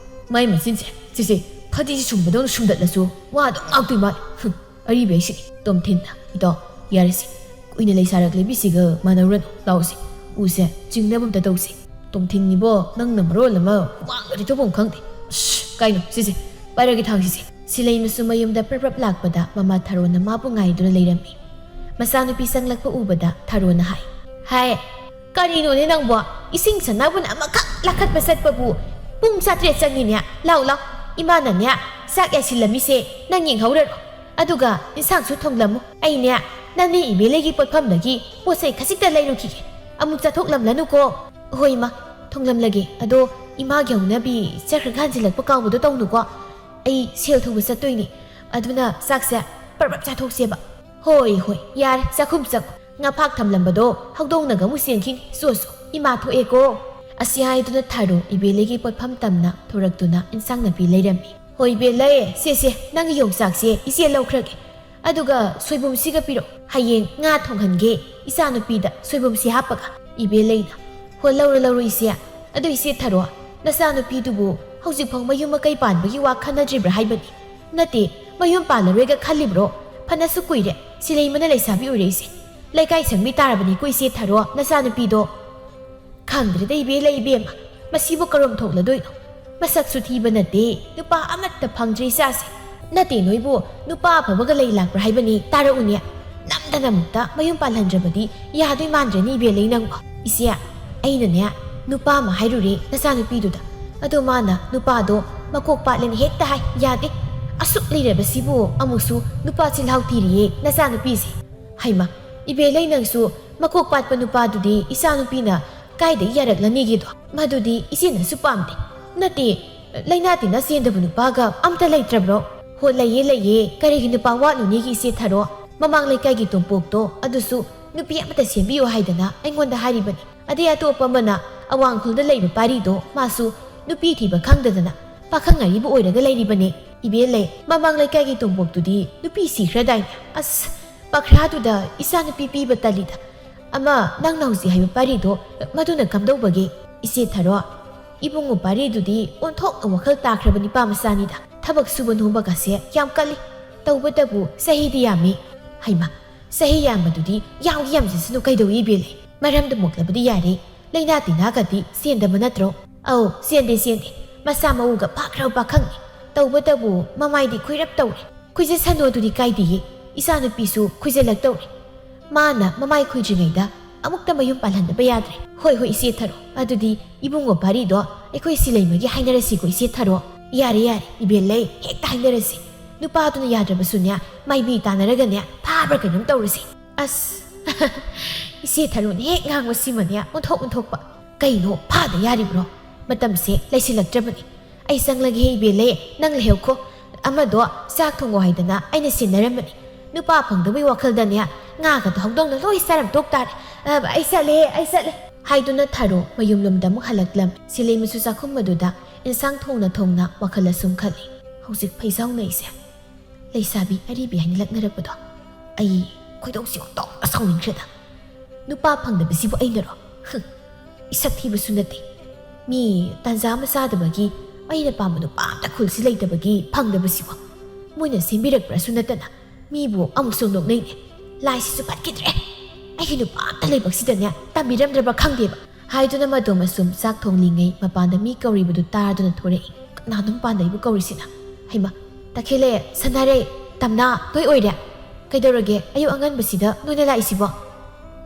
ꯃꯥꯏ ꯃꯆꯤꯟꯁꯦ, ꯁꯤꯁꯦ, ꯐꯗꯤ ꯁꯨꯝꯕꯗꯧꯅ ꯁꯨꯝꯗꯠꯂꯁꯨ ꯋꯥ ꯑꯗꯨꯝ ꯉꯥꯡꯗꯣꯏ ꯃꯥꯜꯂꯤ꯫ ꯍꯨꯝ, ꯑꯔꯤꯕ ꯑꯩꯁꯤꯗꯤ꯫" ꯇꯣꯝꯊꯤꯟꯅ, "ꯏꯇꯥꯎ, ꯌꯥꯔꯦꯁꯦ꯫ ꯀꯨꯏꯅ ꯂꯩꯁꯥꯔꯛꯂꯤꯕꯤꯁꯤꯒ ꯃꯥꯟꯅꯔꯨꯔꯅꯨ꯫ ꯂꯥꯛꯑꯣꯁꯦ, ꯎꯁꯦ ꯆꯤꯡꯅꯕ ꯑꯝꯇ ꯇꯧꯁꯦ꯫" ꯇꯣꯝꯊꯤꯟꯅꯤꯕꯣ, ꯅꯪꯅ ꯃꯔꯣꯜ ꯑꯃ ꯍꯨꯃꯥꯡꯒꯗꯤ ꯊꯣꯛꯐꯝ ꯈꯪꯗꯦ꯫ ꯑꯁ, ꯀꯥꯏꯅꯣ ꯁꯤꯁꯦ, ꯄꯥꯏꯔꯒꯦ ꯊꯥꯡꯁꯤꯁꯦ꯫ ꯁꯤꯂꯩꯃꯁꯨ ꯃꯌꯨꯝꯗ ꯄ꯭ꯔꯞ ꯄ꯭ꯔꯞ ꯂꯥꯛꯄꯗ ꯃꯃꯥ ꯊꯔꯣꯅ ꯃꯥꯕꯨ ꯉꯥꯏꯗꯨꯅ ꯂꯩꯔꯝꯃꯤ꯫ ꯃꯆꯥꯅꯨꯄꯤ ꯆꯪꯂꯛꯄ ꯎꯕꯗ ꯊꯔꯣꯅ ꯍꯥꯏ, "ꯍꯥꯏ, ꯀꯔꯤꯅꯣꯅꯦ ꯅꯪꯕꯣ? ꯏꯁꯤꯡ ꯁꯅꯥꯕꯨꯟ ꯑꯃꯈꯛ ꯂꯥꯈꯠꯄ ꯆꯠꯄꯕꯨ ꯄꯨꯡ ꯆꯥꯇ꯭ꯔꯦꯠ ꯆꯪꯉꯤꯅꯦ꯫ ꯂꯥꯎ, ꯂꯥꯎ, ꯏꯃꯥꯅꯅꯦ ꯆꯥꯛ ꯌꯥꯏꯁꯤꯜꯂꯝꯃꯤꯁꯦ ꯅꯪ ꯌꯦꯡꯍꯧꯔꯔꯣ꯫ ꯑꯗꯨꯒ ꯏꯟꯁꯥꯡꯁꯨ ꯊꯣꯡꯂꯝꯃꯨ꯫ ꯑꯩꯅꯦ ꯅꯅꯦ ꯏꯕꯦꯂꯩꯒꯤ ꯄꯣꯠꯐꯝꯗꯒꯤ ꯄꯣꯠ ꯆꯩ ꯈꯖꯤꯛꯇ ꯂꯩꯔꯨꯈꯤꯒꯦ꯫ ꯑꯃꯨꯛ ꯆꯠꯊꯣꯛꯂꯝꯂꯅꯨꯀꯣ꯫" "ꯍꯣꯏ ꯏꯃꯥ, ꯊꯣꯡꯂꯝꯂꯒꯦ꯫ ꯑꯗꯣ ꯏꯃꯥꯒꯤ ꯍꯧꯅꯕꯤ ꯆꯠꯈ꯭ꯔꯒ ꯍꯟꯖꯤꯜꯂꯛꯄ ꯀꯥꯎꯕꯗꯣ ꯇꯧꯅꯨꯀꯣ꯫ ꯑꯩ ꯁꯦꯜ ꯊꯧꯕ ꯆꯠꯇꯣꯏꯅꯦ꯫ ꯑꯗꯨꯅ ꯆꯥꯛꯁꯦ ꯄ꯭ꯔꯞ ꯄ꯭ꯔꯞ ꯆꯥꯊꯣꯛꯁꯦꯕ꯫" "ꯍꯣꯏ, ꯍꯣꯏ, ꯌꯥꯔꯦ, ꯆꯥꯛꯈꯨꯝ ꯆꯪꯉꯣ꯫ ꯉꯥꯐꯥꯛ ꯊꯝꯂꯝꯕꯗꯣ ꯍꯧꯗꯣꯡꯅꯒ ꯑꯃꯨꯛ ꯆꯦꯟꯈꯤꯅꯤ꯫ ꯆꯣ, ꯆꯣ, ꯏꯃꯥ ꯊꯣꯛꯑꯦꯀꯣ꯫" ꯑꯁꯤ ꯍꯥꯏꯗꯨꯅ ꯊꯥꯔꯣ ꯏꯕꯦꯂꯩꯒꯤ ꯄꯣꯠꯐꯝ ꯇꯝꯅ ꯊꯣꯔꯛꯇꯨꯅ ꯏꯟꯁꯥꯡ ꯅꯥꯄꯤ ꯂꯩꯔꯝꯃꯤ꯫ "ꯍꯣꯏ ꯏꯕꯦꯂꯩ, ꯁꯦ, ꯁꯦ, ꯅꯪꯒꯤ ꯌꯣꯡꯆꯥꯛꯁꯦ ꯏꯆꯦ ꯂꯧꯈ꯭ꯔꯒꯦ꯫ ꯑꯗꯨꯒ ꯁꯣꯏꯕꯨꯝꯁꯤꯒ ꯄꯤꯔꯛꯑꯣ꯫ ꯍꯌꯦꯡ ꯉꯥ ꯊꯣꯡꯍꯟꯒꯦ ꯏꯆꯥꯅꯨꯄꯤꯗ ꯁꯣꯏꯕꯨꯝꯁꯤ ꯍꯥꯞꯄꯒ꯫" ꯏꯕꯦꯂꯩꯅ, "ꯍꯣ, ꯂꯧꯔꯣ, ꯂꯧꯔꯣ ꯏꯆꯦ꯫ ꯑꯗꯣ ꯏꯆꯦ ꯊꯥꯔꯣ, ꯅꯆꯥꯅꯨꯄꯤꯗꯨꯕꯨ ꯍꯧꯖꯤꯛꯐꯥꯎ ꯃꯌꯨꯝ ꯃꯀꯩ ꯄꯥꯟꯕꯒꯤ ꯋꯥ ꯈꯟꯅꯗ꯭ꯔꯤꯕ꯭ꯔꯥ ꯍꯥꯏꯕꯅꯤ? ꯅꯠꯇꯦ, ꯃꯌꯨꯝ ꯄꯥꯜꯂꯔꯣꯏꯒ ꯈꯜꯂꯤꯕ꯭ꯔꯣ? ꯐꯅꯁꯨ ꯀꯨꯏꯔꯦ ꯁꯤꯂꯩꯃꯅ ꯂꯩꯁꯥꯕꯤ ꯑꯣꯏꯔꯛꯏꯁꯦ꯫ ꯂꯩꯀꯥꯏ ꯁꯪꯕꯤ ꯇꯥꯔꯕꯅꯤꯀꯣ ꯏꯆꯦ ꯊꯥꯔꯣ, ꯅꯆꯥꯅꯨꯄꯤꯗꯣ꯫" "ꯈꯪꯗ꯭ꯔꯦꯗ ꯏꯕꯦꯂꯩ ꯏꯕꯦꯝꯃ, ꯃꯁꯤꯕꯨ ꯀꯔꯣꯝ ꯊꯣꯛꯂꯗꯣꯏꯅꯣ? ꯃꯁꯛꯁꯨ ꯊꯤꯕ ꯅꯠꯇꯦ, ꯅꯨꯄꯥ ꯑꯃꯠꯇ ꯐꯪꯗ꯭ꯔꯤ ꯏꯆꯥꯁꯦ꯫ ꯅꯠꯇꯦ ꯅꯣꯏꯕꯨ ꯅꯨꯄꯥ ꯑꯐꯕꯒ ꯂꯩ ꯂꯥꯛꯄ꯭ꯔꯥ ꯍꯥꯏꯕꯅꯤ, ꯇꯥꯔꯛꯎꯅꯦ꯫ ꯅꯝꯗꯅ ꯑꯃꯨꯛꯇ ꯃꯌꯨꯝ ꯄꯥꯜꯍꯟꯗ꯭ꯔꯕꯗꯤ ꯌꯥꯗꯣꯏ ꯃꯥꯟꯗ꯭ꯔꯦꯅꯦ ꯏꯕꯦꯜꯂꯩ ꯅꯪꯕꯣ꯫ ꯏꯆꯦ, ꯑꯩꯅꯅꯦ ꯅꯨꯄꯥ ꯑꯃ ꯍꯥꯏꯔꯨꯔꯦ ꯅꯆꯥꯅꯨꯄꯤꯗꯨꯗ꯫ ꯑꯗꯣ ꯃꯥꯅ ꯅꯨꯄꯥꯗꯣ ꯃꯀꯣꯛ ꯄꯥꯠꯂꯦꯅ ꯍꯦꯛꯇ ꯍꯥꯏ, ꯌꯥꯗꯦ꯫ ꯑꯁꯨꯛ ꯂꯤꯔꯕꯁꯤꯕꯨ ꯑꯃꯨꯛꯁꯨ ꯅꯨꯄꯥ ꯆꯤꯜꯍꯥꯎ ꯊꯤꯔꯤꯌꯦ ꯅꯆꯥꯅꯨꯄꯤꯁꯦ꯫ ꯍꯩꯃ, ꯏꯕꯦꯜꯂꯩ ꯅꯪꯁꯨ, ꯃꯀꯣꯛ ꯄꯥꯠꯄ ꯅꯨꯄꯥꯗꯨꯗꯤ ꯏꯆꯥꯅꯨꯄꯤꯅ ꯀꯥꯏꯗꯒꯤ ꯌꯥꯔꯛꯂꯅꯤꯒꯦꯗꯣ? ꯃꯗꯨꯗꯤ ꯏꯆꯦꯅꯁꯨ ꯄꯥꯝꯗꯦ꯫ ꯅꯠꯇꯦ, ꯂꯩꯅꯥ ꯇꯤꯟꯅ ꯆꯦꯟꯗꯕ ꯅꯨꯄꯥꯒ ꯑꯝꯇ ꯂꯩꯇ꯭ꯔꯕ꯭ꯔꯣ? ꯍꯣ, ꯂꯩꯌꯦ, ꯂꯩꯌꯦ꯫ ꯀꯔꯤꯒꯤ ꯅꯨꯄꯥ ꯋꯥꯠꯂꯨꯅꯤꯒꯦ ꯏꯆꯦ ꯊꯔꯣ? ꯃꯃꯥꯡ ꯂꯩꯀꯥꯏꯒꯤ ꯇꯣꯝꯄꯣꯛꯇꯣ ꯑꯗꯨꯁꯨ ꯅꯨꯄꯤ ꯑꯃꯇ ꯁꯦꯝꯕꯤꯌꯨ ꯍꯥꯏꯗꯅ ꯑꯩꯉꯣꯟꯗ ꯍꯥꯏꯔꯤꯕꯅꯤ꯫ ꯑꯗꯩ ꯑꯇꯣꯞꯄ ꯑꯃꯅ ꯑꯋꯥꯡꯈꯨꯜꯗ ꯂꯩꯕ ꯄꯥꯔꯤꯗꯣ, ꯃꯥꯁꯨ ꯅꯨꯄꯤ ꯊꯤꯕ ꯈꯪꯗꯗꯅ ꯄꯥꯈꯪ ꯑꯔꯤꯕ ꯑꯣꯏꯔꯒ ꯂꯩꯔꯤꯕꯅꯤ꯫ ꯏꯕꯦꯜꯂꯩ, ꯃꯃꯥꯡ ꯂꯩꯀꯥꯏꯒꯤ ꯇꯣꯝꯄꯣꯛꯇꯨꯗꯤ ꯅꯨꯄꯤ ꯁꯤꯈ꯭ꯔꯗꯥꯏꯅꯦ? ꯑꯁ, ꯄꯈ꯭ꯔꯥꯗꯨꯗ ꯏꯆꯥ ꯅꯨꯄꯤ ꯄꯤꯕ ꯇꯜꯂꯤꯗ꯫ ꯑꯃ ꯅꯪꯅ ꯍꯧꯖꯤꯛ ꯍꯥꯏꯕ ꯄꯥꯔꯤꯗꯣ, ꯃꯗꯨꯅ ꯀꯝꯗꯧꯕꯒꯦ? ꯏꯆꯦ ꯊꯔꯣ, ꯏꯕꯨꯡꯉꯣ ꯄꯥꯔꯤꯗꯨꯗꯤ ꯑꯣꯟꯊꯣꯛꯅ ꯋꯥꯈꯜ ꯇꯥꯈ꯭ꯔꯕ ꯅꯨꯄꯥ ꯃꯆꯥꯅꯤꯗ꯫ ꯊꯕꯛ ꯁꯨꯕ ꯅꯣꯝꯕꯒꯁꯦ ꯌꯥꯝ ꯀꯜꯂꯤ꯫ ꯇꯧꯕꯇꯕꯨ ꯆꯍꯤꯗꯤ ꯌꯥꯝꯃꯤ꯫ ꯍꯩꯃ, ꯆꯍꯤ ꯌꯥꯝꯕꯗꯨꯗꯤ ꯌꯥꯝꯒꯤ ꯌꯥꯝꯖꯁꯅꯨ ꯀꯩꯗꯧꯏ ꯏꯕꯦꯜꯂꯩ? ꯃꯔꯝꯗ ꯃꯣꯛꯂꯕꯗꯤ ꯌꯥꯔꯦ꯫ ꯂꯩꯅꯥ ꯇꯤꯟꯅꯥꯒꯗꯤ ꯆꯦꯟꯗꯕ ꯅꯠꯇ꯭ꯔꯣ? ꯑꯧ, ꯆꯦꯟꯗꯦ, ꯆꯦꯟꯗꯦ꯫ ꯃꯁꯥ ꯃꯎꯒ ꯐꯈ꯭ꯔꯕ ꯄꯥꯈꯪꯅꯤ꯫ ꯇꯧꯕꯇꯕꯨ ꯃꯃꯥꯏꯗꯤ ꯈꯨꯏꯔꯞ ꯇꯧꯔꯦ꯫ ꯈꯨꯏꯖꯁꯅꯨ ꯑꯗꯨꯗꯤ ꯀꯥꯏꯗꯦꯌꯦ꯫ ꯏꯆꯥꯅꯨꯄꯤꯁꯨ ꯈꯨꯏꯖꯜꯂꯛꯇꯧꯔꯦ꯫ ꯃꯥꯅ ꯃꯃꯥꯏ ꯈꯨꯏꯗ꯭ꯔꯤꯉꯩꯗ ꯑꯃꯨꯛꯇ ꯃꯌꯨꯝ ꯄꯥꯜꯍꯟꯗꯕ ꯌꯥꯗ꯭ꯔꯦ꯫ ꯍꯣꯏ, ꯍꯣꯏ, ꯏꯆꯦ ꯊꯔꯣ꯫ ꯑꯗꯨꯗꯤ ꯏꯕꯨꯡꯉꯣ ꯄꯥꯔꯤꯗꯣ ꯑꯩꯈꯣꯏ ꯁꯤꯂꯩꯃꯒꯤ ꯍꯥꯏꯅꯔꯁꯤꯀꯣ, ꯏꯆꯦ ꯊꯔꯣ꯫ ꯌꯥꯔꯦ, ꯌꯥꯔꯦ, ꯏꯕꯦꯜꯂꯩ, ꯍꯦꯛꯇ ꯍꯥꯏꯅꯔꯁꯤ꯫ ꯅꯨꯄꯥꯗꯨꯅ ꯌꯥꯗ꯭ꯔꯕꯁꯨꯅꯦ, ꯃꯥꯏꯕꯤ ꯇꯥꯟꯅꯔꯒꯅꯦ, ꯐꯥꯕ꯭ꯔꯥ ꯀꯩꯅꯣꯝ ꯇꯧꯔꯁꯤ꯫ ꯑꯁ, ꯏꯆꯦ ꯊꯔꯣꯅ ꯍꯦꯛ ꯉꯥꯡꯕꯁꯤꯃꯅꯦ, ꯑꯣꯟꯊꯣꯛ ꯑꯣꯟꯊꯣꯛꯄ꯫ ꯀꯩꯅꯣ, ꯐꯥꯗ ꯌꯥꯔꯤꯕ꯭ꯔꯣ? ꯃꯇꯝꯁꯦ ꯂꯩꯁꯤꯜꯂꯛꯇ꯭ꯔꯕꯅꯤ꯫ ꯑꯩ ꯆꯪꯂꯒꯦ ꯏꯕꯦꯜꯂꯩ, ꯅꯪ ꯂꯩꯍꯧꯈꯣ꯫ ꯑꯃꯗꯣ ꯆꯥꯛ ꯊꯣꯡꯉꯣ ꯍꯥꯏꯗꯅ ꯑꯩꯅ ꯁꯤꯟꯅꯔꯝꯕꯅꯤ꯫ ꯅꯨꯄꯥ ꯐꯪꯗꯕꯒꯤ ꯋꯥꯈꯜꯗꯅꯦ, ꯉꯥꯒꯗꯣ ꯍꯧꯗꯣꯡꯅ ꯂꯣꯏ ꯆꯥꯔꯝ ꯇꯣꯛ ꯇꯥꯔꯦ꯫ ꯑ, ꯑꯩ ꯆꯠꯂꯦ, ꯑꯩ ꯆꯠꯂꯦ꯫ ꯍꯥꯏꯗꯨꯅ ꯊꯔꯣ ꯃꯌꯨꯝꯂꯣꯝꯗ ꯑꯃꯨꯛ ꯍꯜꯂꯛꯂꯝꯃꯤ꯫ ꯁꯤꯂꯩꯃꯁꯨ ꯆꯥꯛꯈꯨꯝ ꯑꯗꯨꯗ ꯏꯟꯁꯥꯡ ꯊꯣꯡꯅ ꯊꯣꯡꯅ ꯋꯥꯈꯜ ꯑꯁꯨꯝ ꯈꯜꯂꯤ꯫ ꯍꯧꯖꯤꯛ ꯐꯩꯖꯥꯎꯅꯩꯁꯦ, ꯂꯩꯁꯥꯕꯤ ꯑꯔꯤꯕꯤ ꯍꯥꯏꯅ ꯂꯛꯅꯔꯛꯄꯗꯣ, ꯑꯩ ꯈꯣꯏꯗꯧꯁꯤ ꯑꯣꯟꯊꯣꯛꯅ ꯁꯥꯎꯅꯤꯡꯈ꯭ꯔꯦꯗ꯫ ꯅꯨꯄꯥ ꯐꯪꯗꯕꯁꯤꯕꯨ ꯑꯩꯅꯔꯣ? ꯍꯨꯝ, ꯏꯁꯛ ꯊꯤꯕꯁꯨ ꯅꯠꯇꯦ꯫ ꯃꯤ ꯇꯥꯟꯖꯥ ꯑꯃ ꯆꯥꯗꯕꯒꯤ, ꯑꯩꯅ ꯄꯥꯝꯕ ꯅꯨꯄꯥ ꯑꯝꯇ ꯈꯨꯜꯁꯤ ꯂꯩꯇꯕꯒꯤ ꯐꯪꯗꯕꯁꯤꯕꯨ꯫ ꯃꯣꯏꯅ ꯁꯦꯝꯕꯤꯔꯛꯄ꯭ꯔꯥꯁꯨ ꯅꯠꯇꯅ, ꯃꯤꯕꯨ ꯑꯃꯨꯛꯁꯨ ꯅꯣꯛꯅꯩꯅꯦ꯫ ꯂꯥꯏꯁꯤꯁꯨ ꯐꯠꯈꯤꯗ꯭ꯔꯦ꯫ ꯑꯩꯒꯤ ꯅꯨꯄꯥ ꯑꯝꯇ ꯂꯩꯕꯛꯁꯤꯗꯅꯦ, ꯇꯝꯕꯤꯔꯝꯗ꯭ꯔꯕ ꯈꯪꯗꯦꯕ꯫ ꯍꯥꯏꯗꯨꯅ ꯃꯗꯣ ꯃꯁꯨꯝ ꯆꯥꯛ ꯊꯣꯡꯂꯤꯉꯩ ꯃꯄꯥꯟꯗ ꯃꯤ ꯀꯧꯔꯤꯕꯗꯨ ꯇꯥꯗꯨꯅ ꯊꯣꯔꯛꯏ꯫ ꯀꯅꯥꯅꯣ ꯃꯄꯥꯟꯗ ꯑꯩꯕꯨ ꯀꯧꯔꯤꯁꯤꯅ? ꯍꯩꯃ, ꯇꯈꯦꯜꯂꯦ, ꯁꯅꯥꯔꯩ, ꯇꯝꯅꯥ, ꯅꯣꯏ ꯑꯣꯏꯔꯦ? "ꯀꯩꯗꯧꯔꯒꯦ ꯑꯌꯨꯛ ꯑꯉꯟꯕꯁꯤꯗ ꯅꯣꯏꯅ ꯂꯥꯛꯏꯁꯤꯕꯣ?"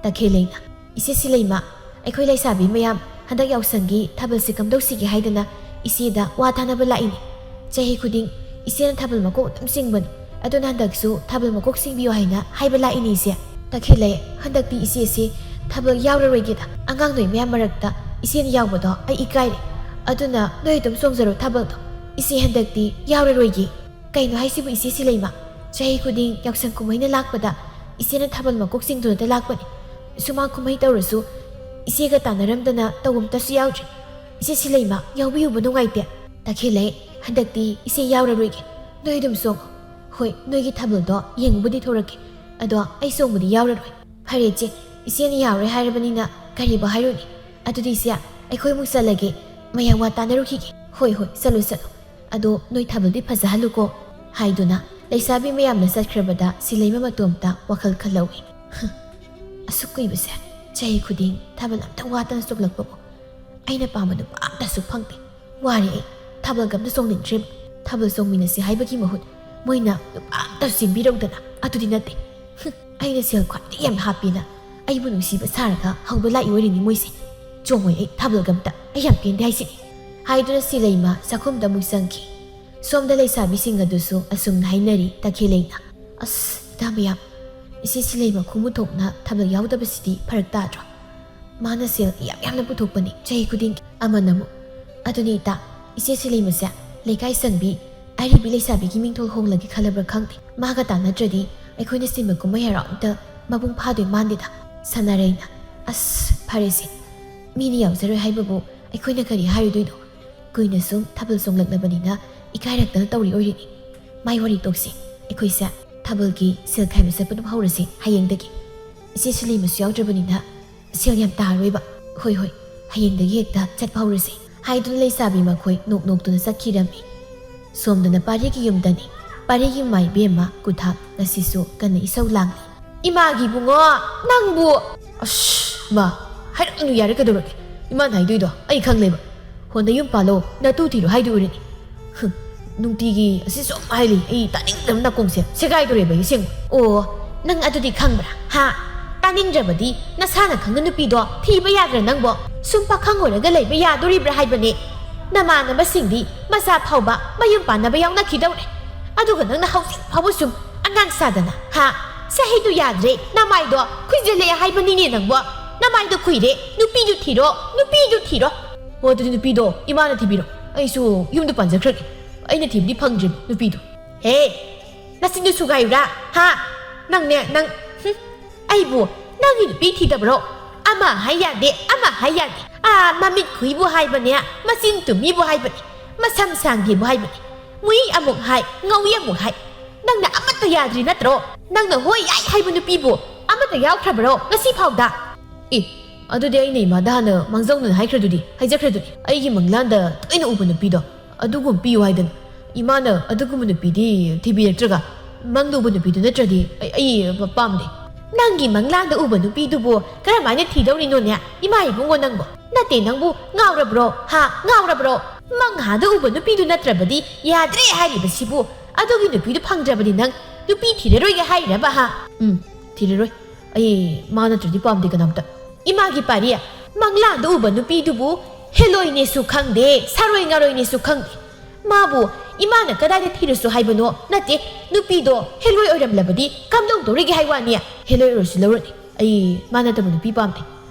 ꯇꯈꯦꯜꯂꯩꯅ, "ꯏꯆꯦ ꯁꯤꯂꯩꯃ, ꯑꯩꯈꯣꯏ ꯂꯩꯁꯥꯕꯤ ꯃꯌꯥꯝ ꯍꯟꯗꯛ ꯌꯥꯎꯁꯪꯒꯤ ꯊꯥꯕꯜꯁꯤ ꯀꯝꯗꯧꯁꯤꯒꯦ ꯍꯥꯏꯗꯅ ꯏꯆꯦꯗ ꯋꯥ ꯇꯥꯅꯕ ꯂꯥꯛꯏꯅꯤ꯫ ꯆꯍꯤ ꯈꯨꯗꯤꯡ ꯏꯆꯦꯅ ꯊꯥꯕꯜ ꯃꯀꯣꯛ ꯑꯗꯨꯝ ꯆꯤꯡꯕꯅꯤ꯫ ꯑꯗꯨꯅ ꯍꯟꯗꯛꯁꯨ ꯊꯥꯕꯜ ꯃꯀꯣꯛ ꯆꯤꯡꯕꯤꯌꯨ ꯍꯥꯏꯅ ꯍꯥꯏꯕ ꯂꯥꯛꯏꯅꯤ ꯏꯆꯦ꯫" "ꯇꯈꯦꯜꯂꯩ, ꯍꯟꯗꯛꯇꯤ ꯏꯆꯦꯁꯤ ꯊꯥꯕꯜ ꯌꯥꯎꯔꯔꯣꯏꯒꯦꯗ꯫ ꯑꯉꯥꯡ ꯅꯣꯏ ꯃꯌꯥꯝ ꯃꯔꯛꯇ ꯏꯆꯦꯅ ꯌꯥꯎꯕꯗꯣ ꯑꯩ ꯏꯀꯥꯏꯔꯦ꯫ ꯑꯗꯨꯅ ꯅꯣꯏ ꯑꯗꯨꯝ ꯆꯣꯡꯖꯔꯣ ꯊꯥꯕꯜꯗꯣ꯫ ꯏꯆꯦ ꯍꯟꯗꯛꯇꯤ ꯌꯥꯎꯔꯔꯣꯏꯒꯦ꯫" "ꯀꯩꯅꯣ ꯍꯥꯏꯁꯤꯕꯨ ꯏꯆꯦ ꯁꯤꯂꯩꯃ? ꯆꯍꯤ ꯈꯨꯗꯤꯡ ꯌꯥꯎꯁꯪ ꯀꯨꯝꯍꯩꯅ ꯂꯥꯛꯄꯗ ꯏꯆꯦꯅ ꯊꯥꯕꯜ ꯃꯀꯣꯛ ꯆꯤꯡꯗꯨꯅꯇ ꯂꯥꯛꯄꯅꯤ꯫ ꯁꯨꯃꯥꯡ ꯀꯨꯝꯍꯩ ꯇꯧꯔꯁꯨ ꯏꯆꯦꯒ ꯇꯥꯟꯅꯔꯝꯗꯅ ꯇꯧꯕ ꯑꯝꯇꯁꯨ ꯌꯥꯎꯗ꯭ꯔꯤ꯫ ꯏꯆꯦ ꯁꯤꯂꯩꯃ, ꯌꯥꯎꯕꯤꯌꯨꯕ ꯅꯨꯡꯉꯥꯏꯇꯦ꯫" "ꯇꯈꯦꯜꯂꯩ, ꯍꯟꯗꯛꯇꯤ ꯏꯆꯦ ꯌꯥꯎꯔꯔꯣꯏꯒꯦ꯫ ꯅꯣꯏ ꯑꯗꯨꯝ ꯆꯣꯡꯉꯣ꯫ ꯍꯣꯏ, ꯅꯣꯏꯒꯤ ꯊꯥꯕꯜꯗꯣ ꯌꯦꯡꯕꯨꯗꯤ ꯊꯣꯔꯛꯀꯦ꯫ ꯑꯗꯣ ꯑꯩ ꯆꯣꯡꯕꯗꯤ ꯌꯥꯎꯔꯔꯣꯏ꯫" "ꯐꯔꯦ ꯏꯆꯦ, ꯏꯆꯦꯅ ꯌꯥꯎꯔꯣꯏ ꯍꯥꯏꯔꯕꯅꯤꯅ ꯀꯔꯤꯕꯨ ꯍꯥꯏꯔꯨꯅꯤ꯫ ꯑꯗꯨꯗꯤ ꯏꯆꯦ, ꯑꯩꯈꯣꯏ ꯑꯃꯨꯛ ꯆꯠꯂꯒꯦ꯫ ꯃꯌꯥꯝ ꯋꯥ ꯇꯥꯅꯔꯨꯈꯤꯒꯦ꯫" "ꯍꯣꯏ, ꯍꯣꯏ, ꯆꯠꯂꯨ, ꯆꯠꯂꯨ꯫ ꯑꯗꯣ ꯅꯣꯏ ꯊꯥꯕꯜꯗꯤ ꯐꯖꯍꯜꯂꯨꯀꯣ꯫" ꯍꯥꯏꯗꯨꯅ ꯂꯩꯁꯥꯕꯤ ꯃꯌꯥꯝꯅ ꯆꯠꯈ꯭ꯔꯕꯗ ꯁꯤꯂꯩꯃ ꯃꯇꯣꯝꯇ ꯋꯥꯈꯜ ꯈꯜꯍꯧꯏ꯫ "ꯍ, ꯑꯁꯨꯛ ꯀꯨꯏꯕꯁꯦ ꯆꯍꯤ ꯈꯨꯗꯤꯡ ꯊꯥꯕꯜ ꯑꯝꯇ ꯋꯥꯠꯇꯅ ꯆꯣꯡꯂꯛꯄꯕꯨ ꯑꯩꯅ ꯄꯥꯝꯕ ꯅꯨꯄꯥ ꯑꯝꯇꯁꯨ ꯐꯪꯗꯦ꯫ ꯋꯥꯔꯦ ꯑꯩ꯫ ꯊꯥꯕꯜꯒ ꯑꯝꯇ ꯆꯣꯡꯅꯤꯡꯗ꯭ꯔꯦꯕ꯫ ꯊꯥꯕꯜ ꯆꯣꯡꯃꯤꯟꯅꯁꯤ ꯍꯥꯏꯕꯒꯤ ꯃꯍꯨꯠ ꯃꯣꯏꯅ ꯅꯨꯄꯥ ꯑꯝꯇꯁꯨ ꯆꯦꯟꯕꯤꯔꯧꯗꯅ ꯑꯗꯨꯗꯤ ꯅꯠꯇꯦ꯫ ꯍꯨꯝ, ꯑꯩꯅ ꯁꯦꯜ ꯈ꯭ꯋꯥꯏꯗꯒꯤ ꯌꯥꯝ ꯍꯥꯞꯄꯦꯅ ꯑꯩꯕꯨ ꯅꯨꯡꯁꯤꯕ ꯁꯥꯔꯒ ꯍꯧꯕ ꯂꯥꯛꯏ ꯑꯣꯏꯔꯤꯅꯤ ꯃꯣꯏꯁꯦ꯫ ꯆꯣꯡꯉꯣꯏ ꯑꯩ ꯊꯥꯕꯜꯒ ꯑꯝꯇ꯫ ꯑꯩ ꯌꯥꯝ ꯄꯦꯟꯗꯦ ꯍꯥꯏꯁꯤꯅꯤ꯫" ꯍꯥꯏꯗꯨꯅ ꯁꯤꯂꯩꯃ ꯆꯥꯛꯈꯨꯝꯗ ꯑꯃꯨꯛ ꯆꯪꯈꯤ꯫ ꯁꯣꯝꯗ ꯂꯩꯁꯥꯕꯤꯁꯤꯡ ꯑꯗꯨꯁꯨ ꯑꯁꯨꯝꯅ ꯍꯥꯏꯅꯔꯤ꯫ ꯇꯈꯦꯜꯂꯩꯅ, "ꯑꯁ, ꯏꯇꯥ ꯃꯌꯥꯝ, ꯏꯆꯦ ꯁꯤꯂꯩꯃ ꯈꯣꯡꯕꯨ ꯊꯣꯛꯅ ꯊꯥꯕꯜ ꯌꯥꯎꯗꯕꯁꯤꯗꯤ ꯐꯔꯛ ꯇꯥꯗ꯭ꯔꯣ? ꯃꯥꯅ ꯁꯦꯜ ꯌꯥꯝ ꯌꯥꯝꯅ ꯄꯨꯊꯣꯛꯄꯅꯤ ꯆꯍꯤ ꯈꯨꯗꯤꯡꯒꯤ꯫" ꯑꯃꯅ ꯑꯃꯨꯛ, "ꯑꯗꯨꯅꯤ ꯏꯇꯥ, ꯏꯆꯦ ꯁꯤꯂꯩꯃꯁꯦ ꯂꯩꯀꯥꯏ ꯆꯟꯕꯤ ꯑꯔꯤꯕꯤ ꯂꯩꯁꯥꯕꯤꯒꯤ ꯃꯤꯡꯊꯣꯜ ꯍꯣꯡꯂꯒꯦ ꯈꯜꯂꯕ꯭ꯔꯥ ꯈꯪꯗꯦ꯫ ꯃꯥꯒ ꯇꯥꯟꯅꯗ꯭ꯔꯗꯤ ꯑꯩꯈꯣꯏꯅ ꯁꯤꯟꯕ ꯀꯨꯝꯍꯩ ꯍꯔꯥꯎ ꯑꯝꯇ ꯃꯄꯨꯡ ꯐꯥꯗꯣꯏ ꯃꯥꯟꯗꯦꯗ꯫" ꯁꯅꯥꯔꯩꯅ, "ꯑꯁ, ꯐꯔꯦꯁꯦ, ꯃꯤꯅ ꯌꯥꯎꯖꯔꯣꯏ ꯍꯥꯏꯕꯕꯨ ꯑꯩꯈꯣꯏꯅ ꯀꯔꯤ ꯍꯥꯏꯔꯨꯗꯣꯏꯅꯣ? ꯀꯨꯏꯅ ꯁꯨꯝ ꯊꯥꯕꯜ ꯆꯣꯡꯂꯛꯂꯕꯅꯤꯅ ꯏꯀꯥꯏꯔꯛꯇꯅ ꯇꯧꯔꯤ ꯑꯣꯏꯔꯤꯅꯤ꯫ ꯃꯥꯏ ꯋꯥꯔꯤ ꯇꯣꯛꯁꯤ꯫ ꯑꯩꯈꯣꯏꯁꯦ ꯊꯥꯕꯜꯒꯤ ꯁꯦꯜ ꯈꯥꯏꯕ ꯆꯠꯄꯗꯨ ꯍꯧꯔꯁꯤ ꯍꯌꯦꯡꯗꯒꯤ꯫ ꯏꯆꯦ ꯁꯤꯂꯩꯃꯁꯨ ꯌꯥꯎꯗ꯭ꯔꯕꯅꯤꯅ ꯁꯦꯜ ꯌꯥꯝ ꯇꯥꯔꯣꯏꯕ꯫ ꯍꯣꯏ, ꯍꯣꯏ, ꯍꯌꯦꯡꯗꯒꯤ ꯍꯦꯛꯇ ꯆꯠꯄ ꯍꯧꯔꯁꯤ꯫" ꯍꯥꯏꯗꯨꯅ ꯂꯩꯁꯥꯕꯤ ꯃꯈꯣꯏ ꯅꯣꯛ ꯅꯣꯛꯇꯨꯅ ꯆꯠꯈꯤꯔꯝꯃꯤ꯫ ꯁꯣꯝꯗꯅ ꯄꯥꯔꯤꯒꯤ ꯌꯨꯝꯗꯅꯤ꯫ ꯄꯥꯔꯤꯒꯤ ꯃꯃꯥ ꯏꯕꯦꯝꯃ ꯀꯨꯊꯥ ꯉꯁꯤꯁꯨ ꯀꯟꯅ ꯏꯁꯧ ꯂꯥꯡꯂꯤ꯫ "ꯏꯃꯥꯒꯤ ꯏꯕꯨꯡꯉꯣ, ꯅꯪꯕꯨ!" "ꯑꯁ, ꯃꯥ, ꯍꯥꯏꯔꯛꯅꯨ ꯌꯥꯔꯦ, ꯀꯩꯗꯧꯔꯒꯦ? ꯏꯃꯥꯅ ꯍꯥꯏꯗꯣꯏꯗꯣ ꯑꯩ ꯈꯪꯂꯦꯕ꯫ ꯍꯣ, ꯅꯌꯨꯝ ꯄꯥꯜꯂꯣ, ꯅꯇꯨ ꯊꯤꯔꯣ ꯍꯥꯏꯗꯣꯏ ꯑꯣꯏꯔꯅꯤ꯫" "ꯍꯨꯝ, ꯅꯨꯡꯇꯤꯒꯤ ꯑꯁꯤ ꯁꯨꯝ ꯍꯥꯏꯔꯤ, ꯑꯩ ꯇꯥꯅꯤꯡꯗꯕ ꯅꯥꯀꯣꯡꯁꯦ ꯁꯦꯒꯥꯏꯗꯣꯔꯦꯕ ꯑꯩ ꯑꯁꯦꯡꯕ꯫ ꯑꯣ, ꯅꯪ ꯑꯗꯨꯗꯤ ꯈꯪꯕ꯭ꯔꯥ? ꯍꯥ? ꯇꯥꯅꯤꯡꯗ꯭ꯔꯕꯗꯤ ꯅꯁꯥꯅ ꯈꯪꯅ ꯅꯨꯄꯤꯗꯣ ꯊꯤꯕ ꯌꯥꯗ꯭ꯔꯥ ꯅꯪꯕꯣ? ꯁꯨꯝ ꯄꯥꯈꯪ ꯑꯣꯏꯔꯒ ꯂꯩꯕ ꯌꯥꯗꯣꯔꯤꯕ꯭ꯔꯥ ꯍꯥꯏꯕꯅꯦ? ꯅꯃꯥꯟꯅꯕꯁꯤꯡꯗꯤ ꯃꯆꯥ ꯐꯥꯎꯕ ꯃꯌꯨꯝ ꯄꯥꯟꯅꯕ ꯌꯥꯎꯅꯈꯤꯗꯧꯔꯦ꯫ ꯑꯗꯨꯒ ꯅꯪꯅ ꯍꯧꯖꯤꯛ ꯐꯥꯎꯕ ꯁꯨꯝ ꯑꯉꯥꯡ ꯁꯥꯗꯅ, ꯍꯥ? ꯆꯍꯤꯗꯨ ꯌꯥꯗ꯭ꯔꯦ, ꯅꯃꯥꯏꯗꯣ ꯈꯨꯏꯖꯤꯜꯂꯛꯑꯦ ꯍꯥꯏꯕꯅꯤꯅꯦ ꯅꯪꯕꯣ꯫ ꯅꯃꯥꯏꯗꯣ ꯈꯨꯏꯔꯦ, ꯅꯨꯄꯤꯗꯨ ꯊꯤꯔꯣ, ꯅꯨꯄꯤꯗꯨ ꯊꯤꯔꯣ꯫ ꯑꯣ, ꯑꯗꯨꯗꯤ ꯅꯨꯄꯤꯗꯣ ꯏꯃꯥꯅ ꯊꯤꯕꯤꯔꯣ, ꯑꯩꯁꯨ ꯌꯨꯝꯗ ꯄꯥꯟꯖꯈ꯭ꯔꯒꯦ꯫ ꯑꯩꯅ ꯊꯤꯕꯗꯤ ꯐꯪꯗ꯭ꯔꯤꯕ ꯅꯨꯄꯤꯗꯣ꯫ ꯍꯦ, ꯅꯆꯤꯟꯗꯨ ꯁꯨꯒꯥꯏꯌꯨꯔꯥ? ꯍꯥ? ꯅꯪꯅꯦ, ꯅꯪ, ꯍꯨꯝ, ꯑꯩꯕꯨ ꯅꯪꯒꯤ ꯅꯨꯄꯤ ꯊꯤꯗꯕ꯭ꯔꯣ? ꯑꯃ ꯍꯥꯏ ꯌꯥꯗꯦ, ꯑꯃ ꯍꯥꯏ ꯌꯥꯗꯦ꯫ ꯑꯥ, ꯃꯃꯤꯠ ꯈꯨꯏꯕꯨ ꯍꯥꯏꯕꯅꯦ, ꯃꯆꯤꯟ ꯇꯨꯝꯃꯤꯕꯨ ꯍꯥꯏꯕꯅꯦ, ꯃꯁꯝ ꯁꯥꯡꯗꯦꯕꯨ ꯍꯥꯏꯕꯅꯦ, ꯃꯨꯏ ꯑꯃꯨꯛ ꯍꯥꯏ, ꯉꯧꯏ ꯑꯃꯨꯛ ꯍꯥꯏ꯫ ꯅꯪꯅ ꯑꯃꯠꯇ ꯌꯥꯗ꯭ꯔꯤ ꯅꯠꯇ꯭ꯔꯣ? ꯅꯪꯅ ꯍꯣꯏ ꯌꯥꯏ ꯍꯥꯏꯕ ꯅꯨꯄꯤꯕꯨ ꯑꯃꯠꯇ ꯌꯥꯎꯈ꯭ꯔꯕ꯭ꯔꯣ ꯉꯁꯤ ꯐꯥꯎꯗ? ꯑꯦ, ꯑꯗꯨꯗꯤ ꯑꯩꯅ ꯏꯃꯥꯗ ꯍꯥꯟꯅ ꯃꯥꯡꯖꯧꯅꯅ ꯍꯥꯏꯈ꯭ꯔꯗꯨꯗꯤ, ꯍꯥꯏꯖꯈ꯭ꯔꯗꯨꯗꯤ, ꯑꯩꯒꯤ ꯃꯪꯂꯥꯟꯗ ꯇꯣꯏꯅ ꯎꯕ ꯅꯨꯄꯤꯗꯣ, ꯑꯗꯨꯒꯨꯝ ꯄꯤꯌꯨ ꯍꯥꯏꯗꯅ꯫ ꯏꯃꯥꯅ ꯑꯗꯨꯒꯨꯝꯕ ꯅꯨꯄꯤꯗꯤ ꯊꯤꯕꯤꯔꯛꯇ꯭ꯔꯒ, ꯃꯪꯗ ꯎꯕ ꯅꯨꯄꯤꯗꯨ ꯅꯠꯇ꯭ꯔꯗꯤ ꯑꯩ, ꯑꯩ ꯄꯥꯝꯗꯦ꯫ ꯅꯪꯒꯤ ꯃꯪꯂꯥꯟꯗ ꯎꯕ ꯅꯨꯄꯤꯗꯨꯕꯨ ꯀꯔꯝꯍꯥꯏꯅ ꯊꯤꯗꯧꯔꯤꯅꯣꯅꯦ, ꯏꯃꯥ ꯏꯕꯨꯡꯉꯣ ꯅꯪꯕꯣ? ꯅꯠꯇꯦ, ꯅꯪꯕꯨ ꯉꯥꯎꯔꯕ꯭ꯔꯣ? ꯍꯥ? ꯉꯥꯎꯔꯕ꯭ꯔꯣ? ꯃꯪꯍꯥꯗ ꯎꯕ ꯅꯨꯄꯤꯗꯨ ꯅꯠꯇ꯭ꯔꯕꯗꯤ ꯌꯥꯗ꯭ꯔꯦ ꯍꯥꯏꯔꯤꯕꯁꯤꯕꯨ, ꯑꯗꯨꯒꯤ ꯅꯨꯄꯤꯗꯨ ꯐꯪꯗ꯭ꯔꯕꯗꯤ ꯅꯪ ꯅꯨꯄꯤ ꯊꯤꯔꯔꯣꯏꯒꯦ ꯍꯥꯏꯔꯤꯔꯕ, ꯍꯥ? ꯎꯝ, ꯊꯤꯔꯔꯣꯏ꯫ ꯑꯩ ꯃꯥ ꯅꯠꯇ꯭ꯔꯗꯤ ꯄꯥꯝꯗꯦ ꯀꯅꯥꯝꯇ꯫ ꯏꯃꯥꯒꯤ ꯄꯥꯔꯤ, ꯃꯪꯂꯥꯟꯗ ꯎꯕ ꯅꯨꯄꯤꯗꯨꯕꯨ ꯍꯦꯂꯣꯏꯅꯦꯁꯨ ꯈꯪꯗꯦ, ꯁꯥꯔꯣꯏ ꯉꯥꯔꯣꯏꯅꯦꯁꯨ ꯈꯪꯗꯦ꯫ ꯃꯥꯕꯨ ꯏꯃꯥꯅ ꯀꯗꯥꯏꯗ ꯊꯤꯔꯨꯁꯨ ꯍꯥꯏꯕꯅꯣ? ꯅꯠꯇꯦ, ꯅꯨꯄꯤꯗꯣ ꯍꯦꯂꯣꯏ ꯑꯣꯏꯔꯝꯂꯕꯗꯤ ꯀꯝꯗꯧꯗꯧꯔꯤꯒꯦ ꯍꯥꯏ ꯋꯥꯅꯤ? ꯍꯦꯂꯣꯏ ꯑꯣꯏꯔꯁꯨ ꯂꯧꯔꯅꯤ꯫ ꯑꯩ ꯃꯥ ꯅꯠꯇꯕ ꯅꯨꯄꯤ ꯄꯥꯝꯗꯦ꯫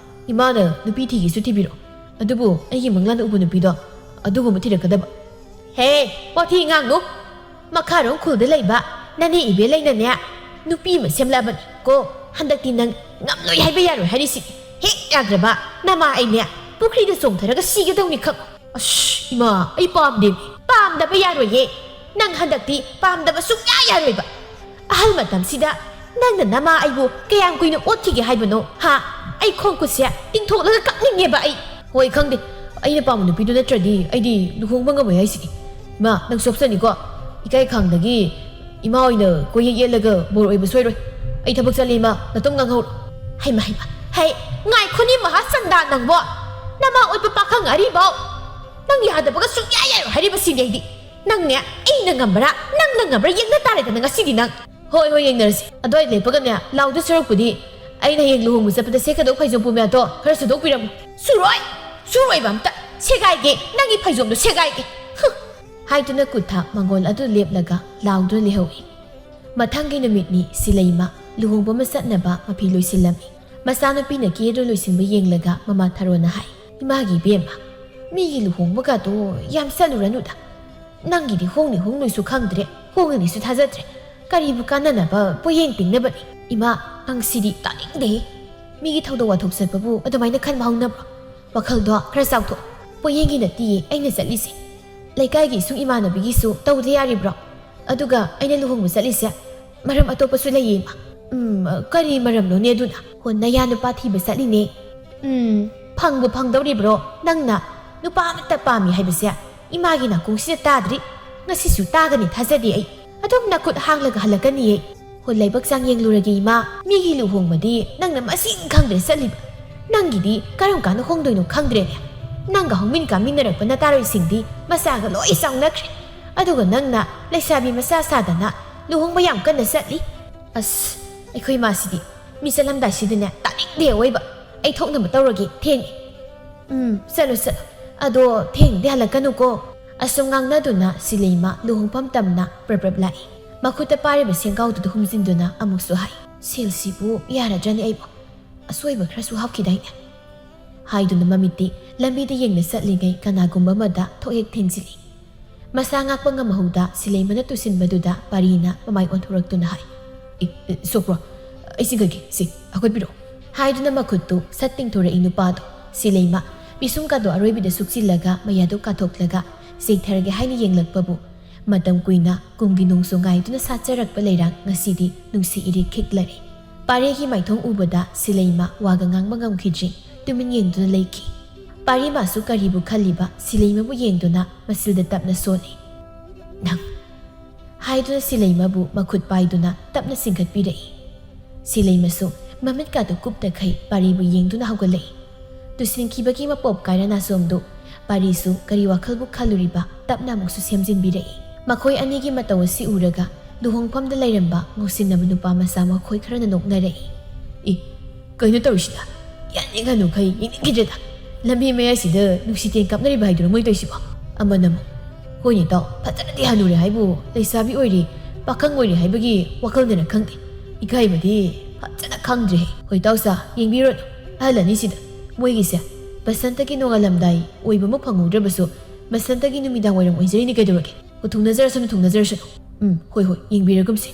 ꯏꯃꯥꯅ ꯅꯨꯄꯤ ꯊꯤꯒꯦꯁꯨ ꯊꯤꯕꯤꯔꯣ, ꯑꯗꯨꯕꯨ ꯑꯩꯒꯤ ꯃꯪꯂꯥꯟꯗ ꯎꯕ ꯅꯨꯄꯤꯗꯣ ꯑꯗꯨꯒꯨꯝꯕ ꯊꯤꯔꯛꯀꯗꯕ꯫ ꯍꯦ, ꯋꯥꯊꯤ ꯉꯥꯡꯅꯨ꯫ ꯃꯈꯥꯔꯣꯝ ꯈꯨꯜꯗ ꯂꯩꯕ ꯅꯅꯦ ꯏꯕꯦ ꯂꯩꯅꯅꯦ ꯅꯨꯄꯤ ꯑꯃ ꯁꯦꯝꯂꯛꯑꯕꯅꯤ ꯀꯣ꯫ ꯍꯟꯗꯛꯇꯤ ꯅꯪ ꯉꯝꯂꯣꯏ ꯍꯥꯏꯕ ꯌꯥꯔꯣꯏ ꯍꯥꯏꯔꯤꯁꯤ꯫ ꯍꯦꯛ ꯌꯥꯗ꯭ꯔꯕ ꯅꯃꯥ ꯑꯩꯅꯦ ꯄꯨꯈ꯭ꯔꯤꯗ ꯆꯣꯡꯊꯔꯒ ꯁꯤꯒꯗꯧꯅꯤ ꯈꯪꯉꯣ꯫ ꯑꯁ, ꯏꯃꯥ, ꯑꯩ ꯄꯥꯝꯗꯦ꯫ ꯄꯥꯝꯗꯕ ꯌꯥꯔꯣꯏꯌꯦ꯫ ꯅꯪ ꯍꯟꯗꯛꯇꯤ ꯄꯥꯝꯗꯕ ꯁꯨꯡꯌꯥ ꯌꯥꯔꯣꯏꯕ꯫ ꯑꯍꯜ ꯃꯇꯝꯁꯤꯗ ꯅꯪꯅ ꯅꯃꯥ ꯑꯩꯕꯨ ꯀꯌꯥꯝ ꯀꯨꯏꯅ ꯑꯣꯠꯈꯤꯒꯦ ꯍꯥꯏꯕꯅꯣ, ꯍꯥ? ꯑꯩ ꯈꯣꯡ ꯈꯨꯠꯁꯦ ꯇꯤꯡꯊꯣꯛꯂꯒ ꯀꯞꯅꯤꯡꯉꯦꯕ ꯑꯩ꯫ ꯍꯣꯏ, ꯈꯪꯗꯦ꯫ ꯑꯩꯅ ꯄꯥꯝꯕ ꯅꯨꯄꯤꯗꯨ ꯅꯠꯇ꯭ꯔꯗꯤ ꯑꯩꯗꯤ ꯂꯨꯍꯣꯡꯕ ꯉꯝꯃꯣꯏ ꯍꯥꯏꯁꯤꯗꯤ꯫ ꯏꯃꯥ, ꯅꯪ ꯆꯣꯞꯁꯅꯤꯀꯣ꯫ ꯏꯀꯥꯏ ꯈꯥꯡꯗꯒꯤ ꯏꯃꯥ ꯑꯣꯏꯅ ꯀꯣꯏꯌꯦꯛ ꯌꯦꯠꯂꯒ ꯕꯣꯔ ꯑꯣꯏꯕ ꯁꯣꯏꯔꯣꯏ꯫ ꯑꯩ ꯊꯕꯛ ꯆꯠꯂꯤ, ꯏꯃꯥ꯫ ꯅꯇꯣꯝ ꯉꯥꯡꯍꯧꯔꯣ꯫ ꯍꯩꯃ, ꯍꯩꯃ꯫ ꯍꯩ, ꯉꯥꯏꯈꯣꯅꯤ ꯃꯍꯥꯆꯟꯗꯥ ꯅꯪꯕꯣ꯫ ꯅꯃꯥ ꯑꯣꯏꯕ ꯄꯥꯈꯪ ꯑꯔꯤꯕꯧ ꯅꯪ ꯌꯥꯗꯕꯒ ꯁꯨꯡꯌꯥ ꯌꯥꯔꯣꯏ ꯍꯥꯏꯔꯤꯕꯁꯤꯅꯦ ꯑꯩꯗꯤ꯫ ꯅꯪꯅꯦ, ꯑꯩꯅ ꯉꯝꯕ꯭ꯔꯥ ꯅꯪꯅ ꯉꯝꯕ꯭ꯔꯥ ꯌꯦꯡꯅ ꯇꯥꯔꯦꯗꯅ ꯉꯁꯤꯗꯤ ꯅꯪ꯫ ꯍꯣꯏ, ꯍꯣꯏ, ꯌꯦꯡꯅꯔꯁꯤ꯫ ꯑꯗꯣ ꯑꯩ ꯂꯦꯞꯄꯒꯅꯦ, ꯂꯥꯎꯗꯣꯏ ꯁꯔꯨꯛꯄꯨꯗꯤ ꯑꯩꯅ ꯍꯌꯦꯡ ꯂꯨꯍꯣꯡꯕ ꯆꯠꯄꯗ ꯁꯦꯠꯀꯗꯧ ꯐꯩꯖꯣꯝ ꯄꯨꯃꯌꯥꯗꯣ ꯈꯔ ꯁꯨꯗꯣꯛꯄꯤꯔꯝꯃꯨ꯫ ꯁꯨꯔꯣꯏ! ꯁꯨꯔꯣꯏꯕ ꯑꯝꯇ! ꯁꯦꯒꯥꯏꯒꯦ! ꯅꯪꯒꯤ ꯐꯩꯖꯣꯝꯗꯣ ꯁꯦꯒꯥꯏꯒꯦ! ꯍꯨ! ꯍꯥꯏꯗꯨꯅ ꯀꯨꯠꯊ ꯃꯪꯒꯣꯜ ꯑꯗꯨ ꯂꯦꯞꯂꯒ ꯂꯥꯎꯗꯨꯅ ꯂꯩꯍꯧꯏ꯫ ꯃꯊꯪꯒꯤ ꯅꯨꯃꯤꯠꯅꯤ ꯁꯤꯂꯩꯃ ꯂꯨꯍꯣꯡꯕ ꯑꯃ ꯆꯠꯅꯕ ꯃꯐꯤ ꯂꯣꯏꯁꯤꯜꯂꯝꯃꯤ꯫ ꯃꯆꯥꯅꯨꯄꯤꯅ ꯀꯦꯗꯨ ꯂꯣꯏꯁꯤꯟꯕ ꯌꯦꯡꯂꯒ ꯃꯃꯥ ꯊꯔꯣꯅ ꯍꯥꯏ, "ꯏꯃꯥꯒꯤ ꯏꯕꯦꯝꯃ, ꯃꯤꯒꯤ ꯂꯨꯍꯣꯡꯕꯒꯗꯣ ꯌꯥꯝ ꯆꯠꯂꯨꯔꯅꯨꯗ꯫ ꯅꯪꯒꯤꯗꯤ ꯍꯣꯡꯅꯤ ꯍꯣꯡꯂꯣꯏꯁꯨ ꯈꯪꯗ꯭ꯔꯦ, ꯍꯣꯡꯒꯅꯤꯁꯨ ꯊꯥꯖꯗ꯭ꯔꯦ꯫ ꯀꯔꯤꯕꯨ ꯀꯥꯟꯅꯅꯕ ꯄꯣꯌꯦꯡ ꯇꯤꯡꯅꯕꯅꯤ?" "ꯏꯃꯥ, ꯅꯪ ꯁꯤꯗꯤ ꯇꯥꯅꯤꯡꯗꯦ꯫ ꯃꯤꯒꯤ ꯊꯧꯗꯣꯛ ꯋꯥꯊꯣꯛ ꯆꯠꯄꯕꯨ ꯑꯗꯨꯃꯥꯏꯅ ꯈꯟꯕ ꯍꯧꯅꯕ꯭ꯔꯣ? ꯋꯥꯈꯜꯗꯣ ꯈꯔ ꯆꯥꯎꯊꯣꯛ꯫ ꯄꯣꯌꯦꯡꯒꯤ ꯅꯠꯇꯤꯌꯦ ꯑꯩꯅ ꯆꯠꯂꯤꯁꯦ꯫ ꯂꯩꯀꯥꯏꯒꯤ ꯏꯁꯨꯡ ꯏꯃꯥꯟꯅꯕꯤꯒꯤꯁꯨ ꯇꯧꯗ ꯌꯥꯔꯤꯕ꯭ꯔꯣ? ꯑꯗꯨꯒ ꯑꯩꯅ ꯂꯨꯍꯣꯡꯕ ꯆꯠꯂꯤꯁꯦ ꯃꯔꯝ ꯑꯇꯣꯞꯄꯁꯨ ꯂꯩꯌꯦ, ꯏꯃꯥ꯫" "ꯎꯝ, ꯀꯔꯤ ꯃꯔꯝꯅꯣꯅꯦ ꯑꯗꯨꯅ?" "ꯍꯣ, ꯅꯌꯥ ꯅꯨꯄꯥ ꯊꯤꯕ ꯆꯠꯂꯤꯅꯦ꯫" "ꯎꯝ, ꯐꯪꯕꯨ ꯐꯪꯗꯧꯔꯤꯕ꯭ꯔꯣ? ꯅꯪꯅ ꯅꯨꯄꯥ ꯑꯃꯠꯇ ꯄꯥꯝꯃꯤ ꯍꯥꯏꯕꯁꯦ ꯏꯃꯥꯒꯤ ꯅꯥꯀꯣꯡꯁꯤꯗ ꯇꯥꯗ꯭ꯔꯤ꯫ ꯉꯁꯤꯁꯨ ꯇꯥꯒꯅꯤ ꯊꯥꯖꯗꯦ ꯑꯩ꯫ ꯑꯗꯨꯝ ꯅꯈꯨꯠ ꯍꯥꯡꯂꯒ ꯍꯜꯂꯛꯀꯅꯤꯌꯦ꯫ ꯍꯣ, ꯂꯥꯏꯕꯛ ꯆꯥꯡ ꯌꯦꯡꯂꯨꯔꯒꯦ ꯏꯃꯥ꯫ ꯃꯤꯒꯤ ꯂꯨꯍꯣꯡꯕꯗꯤ ꯅꯪꯅ ꯃꯁꯤꯡ ꯈꯪꯗ꯭ꯔꯦ ꯆꯠꯂꯤꯕ꯫ ꯅꯪꯒꯤꯗꯤ ꯀꯔꯝ ꯀꯥꯟꯗ ꯍꯣꯡꯗꯣꯏꯅꯣ ꯈꯪꯗ꯭ꯔꯦꯅꯦ꯫ ꯅꯪꯒ ꯍꯧꯃꯤꯟ ꯀꯥꯃꯤꯟꯅꯔꯛꯄ ꯅꯇꯥꯔꯣꯏꯁꯤꯡꯗꯤ ꯃꯆꯥꯒ ꯂꯣꯏ ꯆꯥꯎꯅꯈ꯭ꯔꯦ꯫ ꯑꯗꯨꯒ ꯅꯪꯅ ꯂꯩꯁꯥꯕꯤ ꯃꯆꯥ ꯁꯥꯗꯅ ꯂꯨꯍꯣꯡꯕ ꯌꯥꯝ ꯀꯟꯅ ꯆꯠꯂꯤ꯫" "ꯑꯁ, ꯑꯩꯈꯣꯏ ꯃꯥꯁꯤꯗꯤ ꯃꯤ ꯆꯠꯂꯝꯗꯥꯏꯁꯤꯗꯅꯦ ꯇꯥꯅꯤꯡꯗꯦ ꯑꯑꯣꯏꯕ꯫ ꯑꯩ ꯊꯣꯛꯅꯕ ꯇꯧꯔꯒꯦ, ꯊꯦꯡꯉꯦ꯫" "ꯎꯝ, ꯆꯠꯂꯣ, ꯆꯠꯂꯣ꯫ ꯑꯗꯣ ꯊꯦꯡꯗꯤ ꯍꯜꯂꯛꯀꯅꯨꯀꯣ꯫" ꯑꯁꯨꯝ ꯉꯥꯡꯅꯗꯨꯅ ꯁꯤꯂꯩꯃ ꯂꯨꯍꯣꯡꯐꯝ ꯇꯝꯅ ꯄ꯭ꯔꯞ ꯄ꯭ꯔꯞ ꯂꯥꯛꯏ꯫ ꯃꯈꯨꯠꯇ ꯄꯥꯏꯔꯤꯕ ꯁꯦꯡꯒꯥꯎꯗꯨꯗ ꯍꯨꯝꯖꯤꯟꯗꯨꯅ ꯑꯃꯨꯛꯁꯨ ꯍꯥꯏ, "ꯁꯦꯜꯁꯤꯕꯨ ꯌꯥꯔꯗ꯭ꯔꯅꯦ ꯑꯩꯕꯨ? ꯑꯁꯣꯏꯕ ꯈꯔꯁꯨ ꯍꯥꯞꯈꯤꯗꯥꯏꯅꯦ?" ꯍꯥꯏꯗꯨꯅ ꯃꯃꯤꯠꯇꯤ ꯂꯝꯕꯤꯗ ꯌꯦꯡꯅ ꯆꯠꯂꯤꯉꯩ ꯀꯅꯥꯒꯨꯝꯕ ꯑꯃꯗ ꯊꯣꯛ ꯍꯦꯛ ꯊꯦꯡꯖꯤꯜꯂꯤ꯫ ꯃꯁꯥ ꯉꯥꯛꯄ ꯉꯝꯍꯧꯗ ꯁꯤꯂꯩꯃꯅ ꯇꯨꯁꯤꯟꯕꯗꯨꯗ ꯄꯥꯔꯤꯅ ꯃꯃꯥꯏ ꯑꯣꯟꯊꯣꯔꯛꯇꯨꯅ ꯍꯥꯏ, "ꯑꯦ, ꯑꯦ, ꯁꯣꯛꯄ꯭ꯔꯣ? ꯑꯩ ꯆꯤꯡꯈꯠꯀꯦ, ꯁꯤ, ꯍꯧꯒꯠꯄꯤꯔꯛꯑꯣ꯫" ꯍꯥꯏꯗꯨꯅ ꯃꯈꯨꯠꯇꯨ ꯁꯠ ꯇꯤꯡꯊꯣꯔꯛꯏ ꯅꯨꯄꯥꯗꯣ꯫ ꯁꯤꯂꯩꯃ ꯄꯤꯁꯨꯝꯀꯥꯗꯣ ꯑꯔꯣꯏꯕꯤꯗ ꯁꯨꯛꯆꯤꯜꯂꯒ ꯃꯌꯥꯗꯨ ꯀꯥꯊꯣꯛꯂꯒ ꯆꯦꯛꯊꯔꯒꯦ ꯍꯥꯏꯅ ꯌꯦꯡꯂꯛꯄꯕꯨ, ꯃꯇꯝ ꯀꯨꯏꯅ ꯀꯨꯝꯒꯤ ꯅꯣꯡꯁꯨ ꯉꯥꯏꯗꯨꯅ ꯁꯥꯠꯆꯔꯛꯄ ꯂꯩꯔꯥꯡ ꯉꯁꯤꯗꯤ ꯅꯨꯡꯁꯤ ꯏꯔꯤꯛ ꯈꯤꯛꯂꯔꯦ꯫ ꯄꯥꯔꯦꯒꯤ ꯃꯥꯏꯊꯣꯡ ꯎꯕꯗ ꯁꯤꯂꯩꯃ ꯋꯥꯒ ꯉꯥꯡꯕ ꯉꯝꯈꯤꯗ꯭ꯔꯤ꯫ ꯇꯨꯃꯤꯟ ꯌꯦꯡꯗꯨꯅ ꯂꯩꯈꯤ꯫ ꯄꯥꯔꯤꯃꯥꯁꯨ ꯀꯔꯤꯕꯨ ꯈꯜꯂꯤꯕ ꯁꯤꯂꯩꯃꯕꯨ ꯌꯦꯡꯗꯨꯅ ꯃꯆꯤꯜꯗ ꯇꯞꯅ ꯁꯣꯜꯂꯤ꯫ "ꯅꯪ!" ꯍꯥꯏꯗꯨꯅ ꯁꯤꯂꯩꯃꯕꯨ ꯃꯈꯨꯠ ꯄꯥꯏꯗꯨꯅ ꯇꯞꯅ ꯆꯤꯡꯈꯠꯄꯤꯔꯛꯏ꯫ ꯁꯤꯂꯩꯃꯁꯨ ꯃꯃꯤꯠꯀꯥꯗꯨ ꯀꯨꯞꯇꯈꯩ ꯄꯥꯔꯤꯕꯨ ꯌꯦꯡꯗꯨꯅ ꯍꯧꯒꯠꯂꯛꯏ꯫ ꯇꯨꯁꯤꯟꯈꯤꯕꯒꯤ ꯃꯄꯣꯞ ꯀꯥꯏꯔ ꯅꯥꯆꯣꯝꯗꯨ ꯄꯥꯔꯤꯁꯨ ꯀꯔꯤ ꯋꯥꯈꯜꯕꯨ ꯈꯜꯂꯨꯔꯤꯕ, ꯇꯞꯅ ꯑꯃꯨꯛꯁꯨ ꯁꯦꯝꯖꯤꯟꯕꯤꯔꯛꯏ꯫ ꯃꯈꯣꯏ ꯑꯅꯤꯒꯤ ꯃꯇꯧ ꯑꯁꯤ ꯎꯔꯒ ꯂꯨꯍꯣꯡꯐꯝꯗ ꯂꯩꯔꯝꯕ ꯉꯥꯎꯁꯤꯟꯅꯕ ꯅꯨꯄꯥ ꯃꯆꯥ ꯃꯈꯣꯏ ꯈꯔꯅ ꯅꯣꯛꯅꯔꯛꯏ꯫ "ꯏ, ꯀꯩꯅꯣ ꯇꯧꯔꯤꯁꯤꯅ? ꯌꯥꯅꯤꯡ ꯍꯅꯨꯈꯩ ꯌꯦꯡꯅꯤꯡꯈꯤꯗ꯭ꯔꯦꯗ꯫ ꯂꯝꯕꯤ ꯃꯌꯥꯏꯁꯤꯗ ꯅꯨꯡꯁꯤꯇꯦꯟ ꯀꯥꯞꯅꯔꯤꯕ ꯍꯥꯏꯗꯨꯔꯣ ꯃꯣꯏ ꯇꯧꯔꯤꯁꯤꯕꯣ?" ꯑꯃꯅ ꯑꯃꯨꯛ, "ꯍꯣꯏꯅꯦ ꯇꯥꯎ, ꯐꯖꯅꯗꯤ ꯍꯅꯨꯔꯦ ꯍꯥꯏꯕꯨ, ꯂꯩꯁꯥꯕꯤ ꯑꯣꯏꯔꯤ, ꯄꯥꯈꯪ ꯑꯣꯏꯔꯤ ꯍꯥꯏꯕꯒꯤ ꯋꯥꯈꯜꯗꯅ ꯈꯪꯗꯦ꯫ ꯏꯀꯥꯏꯕꯗꯤ ꯐꯖꯅ ꯈꯪꯗ꯭ꯔꯦꯍꯦ꯫ ꯍꯣꯏ ꯇꯥꯎꯁꯥ, ꯌꯦꯡꯕꯤꯔꯨꯅꯨ, ꯑꯍꯜ ꯑꯅꯤꯁꯤꯗ꯫ ꯃꯣꯏꯒꯤꯁꯦ ꯕꯁꯟꯇꯒꯤ ꯅꯣꯡꯉꯥꯜꯂꯝꯗꯥꯏ ꯑꯣꯏꯕ ꯑꯃ ꯐꯪꯍꯧꯗ꯭ꯔꯕꯁꯨ, ꯕꯁꯟꯇꯒꯤ ꯅꯨꯃꯤꯗꯥꯡ ꯋꯥꯏꯔꯝ ꯑꯣꯏꯖꯔꯤꯅꯤ ꯀꯩꯗꯧꯔꯒꯦ? ꯍꯣ, ꯊꯨꯡꯅꯖꯔꯁꯅꯨ, ꯊꯨꯡꯅꯖꯔꯁꯅꯨ꯫ ꯎꯝ, ꯍꯣꯏ, ꯍꯣꯏ, ꯌꯦꯡꯕꯤꯔꯒꯨꯝꯁꯤ꯫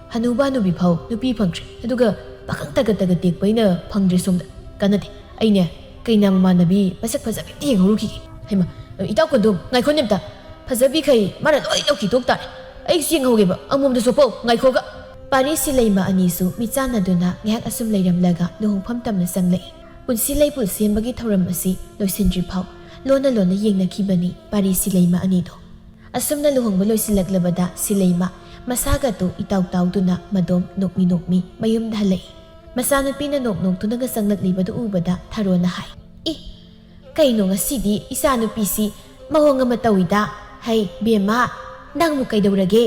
ꯍꯅꯨꯕ ꯍꯅꯨꯕꯤ ꯐꯥꯎ ꯅꯨꯄꯤ ꯐꯪꯗ꯭ꯔꯦ, ꯑꯗꯨꯒ ꯄꯥꯈꯪ ꯇꯒꯠ ꯇꯒꯠ ꯇꯦꯛꯄ ꯑꯩꯅ ꯐꯪꯗ꯭ꯔꯦ ꯁꯣꯝꯗ꯫ ꯀꯥꯟꯅꯗꯦ, ꯑꯩꯅꯦ ꯀꯩꯅꯥ ꯃꯃꯥꯟꯅꯕꯤ ꯃꯁꯛ ꯐꯖꯕꯤ ꯑꯝꯇ ꯌꯦꯡꯍꯧꯔꯨꯈꯤꯒꯦ꯫ ꯍꯩꯃꯥ, ꯏꯇꯥꯎ ꯀꯣꯟꯗꯣꯝ, ꯉꯥꯏꯈꯣꯅꯦ ꯑꯝꯇ꯫ ꯐꯖꯕꯤꯈꯩ ꯃꯥꯅ ꯂꯣꯏ ꯂꯧꯈꯤ ꯇꯣꯛ ꯇꯥꯔꯦ꯫ ꯑꯩꯁꯨ ꯌꯦꯡꯍꯧꯒꯦꯕ, ꯑꯃꯣꯝꯗꯨꯁꯨ ꯄꯣ, ꯉꯥꯏꯈꯣꯒ꯫ ꯄꯥꯔꯤ ꯁꯤꯂꯩꯃ ꯑꯅꯤꯁꯨ ꯃꯤꯠꯆꯥꯟꯅꯗꯨꯅ ꯉꯥꯏꯍꯥꯛ ꯑꯁꯨꯝ ꯂꯩꯔꯝꯂꯒ ꯂꯨꯍꯣꯡꯐꯝ ꯇꯝꯅ ꯆꯪꯂꯛꯏ꯫ ꯄꯨꯟꯁꯤ ꯂꯩꯄꯨꯜ ꯁꯦꯝꯕꯒꯤ ꯊꯧꯔꯝ ꯑꯁꯤ ꯂꯣꯏꯁꯤꯟꯗ꯭ꯔꯤ ꯐꯥꯎ ꯂꯣꯟꯅ ꯂꯣꯟꯅ ꯌꯦꯡꯅꯈꯤꯕꯅꯤ ꯄꯥꯔꯤ ꯁꯤꯂꯩꯃ ꯑꯅꯤꯗꯣ꯫ ꯑꯁꯨꯝꯅ ꯂꯨꯍꯣꯡꯕ ꯂꯣꯏꯁꯤꯜꯂꯛꯂꯕꯗ ꯁꯤꯂꯩꯃ ꯃꯁꯥꯒꯗꯨ ꯏꯇꯥꯎ ꯇꯥꯎꯗꯨꯅ ꯃꯗꯣꯝ ꯅꯣꯛꯃꯤ ꯅꯣꯛꯃꯤ ꯃꯌꯨꯝꯗ ꯍꯜꯂꯛꯏ꯫ ꯃꯆꯥꯅꯨꯄꯤꯅ ꯅꯣꯛ ꯅꯣꯛꯇꯨꯅꯒ ꯆꯪꯂꯛꯂꯤꯕꯗꯨ ꯎꯕꯗ ꯊꯥꯔꯣꯅ ꯍꯥꯏ, "ꯏ, ꯀꯩꯅꯣ ꯉꯁꯤꯗꯤ ꯏꯆꯥꯅꯨꯄꯤꯁꯤ ꯃꯑꯣꯡ ꯑꯃ ꯇꯧꯏꯗ꯫ ꯍꯩ, ꯕꯦꯝꯃ, ꯅꯪꯕꯨ ꯀꯩꯗꯧꯔꯒꯦ?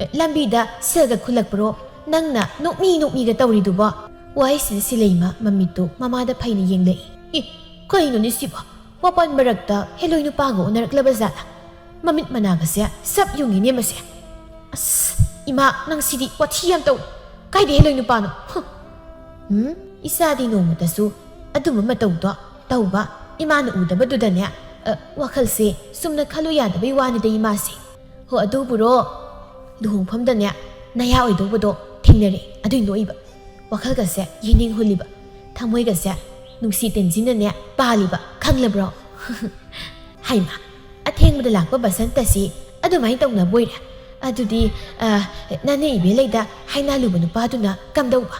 ꯑꯦ, ꯂꯝꯕꯤꯗ ꯁꯦꯜꯒ ꯈꯨꯜꯂꯛꯄ꯭ꯔꯣ? ꯅꯪꯅ ꯅꯣꯛꯃꯤ ꯅꯣꯛꯃꯤꯒ ꯇꯧꯔꯤꯗꯨꯕꯣ?" ꯋꯥꯍꯩꯁꯤꯗ ꯁꯤꯂꯩꯃ ꯃꯃꯤꯠꯇꯨ ꯃꯃꯥꯗ ꯐꯩꯅ ꯌꯦꯡꯂꯛꯏ꯫ "ꯏ, ꯀꯩꯅꯣꯅꯦ ꯁꯤꯕꯣ? ꯋꯥꯄꯟ ꯃꯔꯛꯇ ꯍꯦꯂꯣꯏ ꯅꯨꯄꯥꯒ ꯑꯣꯟꯅꯔꯛꯂꯕ ꯖꯥꯠꯂ? ꯃꯃꯤꯠ ꯃꯅꯥꯒꯁꯦ ꯁꯞ ꯌꯨꯡꯉꯤꯅꯦ ꯃꯁꯦ꯫ ꯑꯁ, ꯏꯃꯥ, ꯅꯪ ꯁꯤꯗꯤ ꯋꯥꯊꯤ ꯌꯥꯝ ꯇꯧ꯫ ꯀꯥꯏꯗ ꯍꯦꯂꯣꯏ ꯅꯨꯄꯥꯅꯣ? ꯍꯨꯝ꯫ ꯎꯝ, ꯏꯆꯥꯗꯤ ꯅꯣꯡꯃꯇꯁꯨ ꯑꯗꯨꯝꯕ ꯃꯇꯧꯗꯣ ꯇꯧꯕ ꯏꯃꯥꯅ ꯎꯗꯕꯗꯨꯗꯅꯦ, ꯑ, ꯋꯥꯈꯜꯁꯦ ꯆꯨꯝꯅ ꯈꯜꯂꯨ ꯌꯥꯗꯕꯩ ꯋꯥꯅꯤꯗ ꯏꯃꯥꯁꯦ꯫ ꯍꯣ, ꯑꯗꯨꯕꯨꯔꯣ, ꯂꯨꯍꯣꯡꯐꯝꯗꯅꯦ ꯅꯌꯥ ꯑꯣꯏꯗꯧꯕꯗꯣ ꯊꯦꯡꯅꯔꯦ, ꯑꯗꯨꯏ ꯅꯣꯛꯏꯕ꯫ ꯋꯥꯈꯜꯒꯁꯦ ꯌꯦꯡꯅꯤꯡ ꯍꯨꯜꯂꯤꯕ, ꯊꯃꯣꯏꯒꯁꯦ ꯅꯨꯡꯁꯤ ꯇꯦꯟꯖꯤꯟꯅꯅꯦ ꯄꯥꯜꯂꯤꯕ, ꯈꯪꯂꯕ꯭ꯔꯣ?" ꯍꯩꯃꯥ, ꯑꯊꯦꯡꯕꯗ ꯂꯥꯛꯄ ꯕꯁꯟꯇꯁꯤ ꯑꯗꯨꯃꯥꯏꯅ ꯇꯧꯅꯕ ꯑꯣꯏꯔꯦ꯫ ꯑꯗꯨꯗꯤ, ꯑ, ꯅꯅꯦ ꯏꯕꯦꯂꯩꯗ ꯍꯥꯏꯅꯥꯂꯨꯕ ꯅꯨꯄꯥꯗꯨꯅ ꯀꯝꯗꯧꯕ?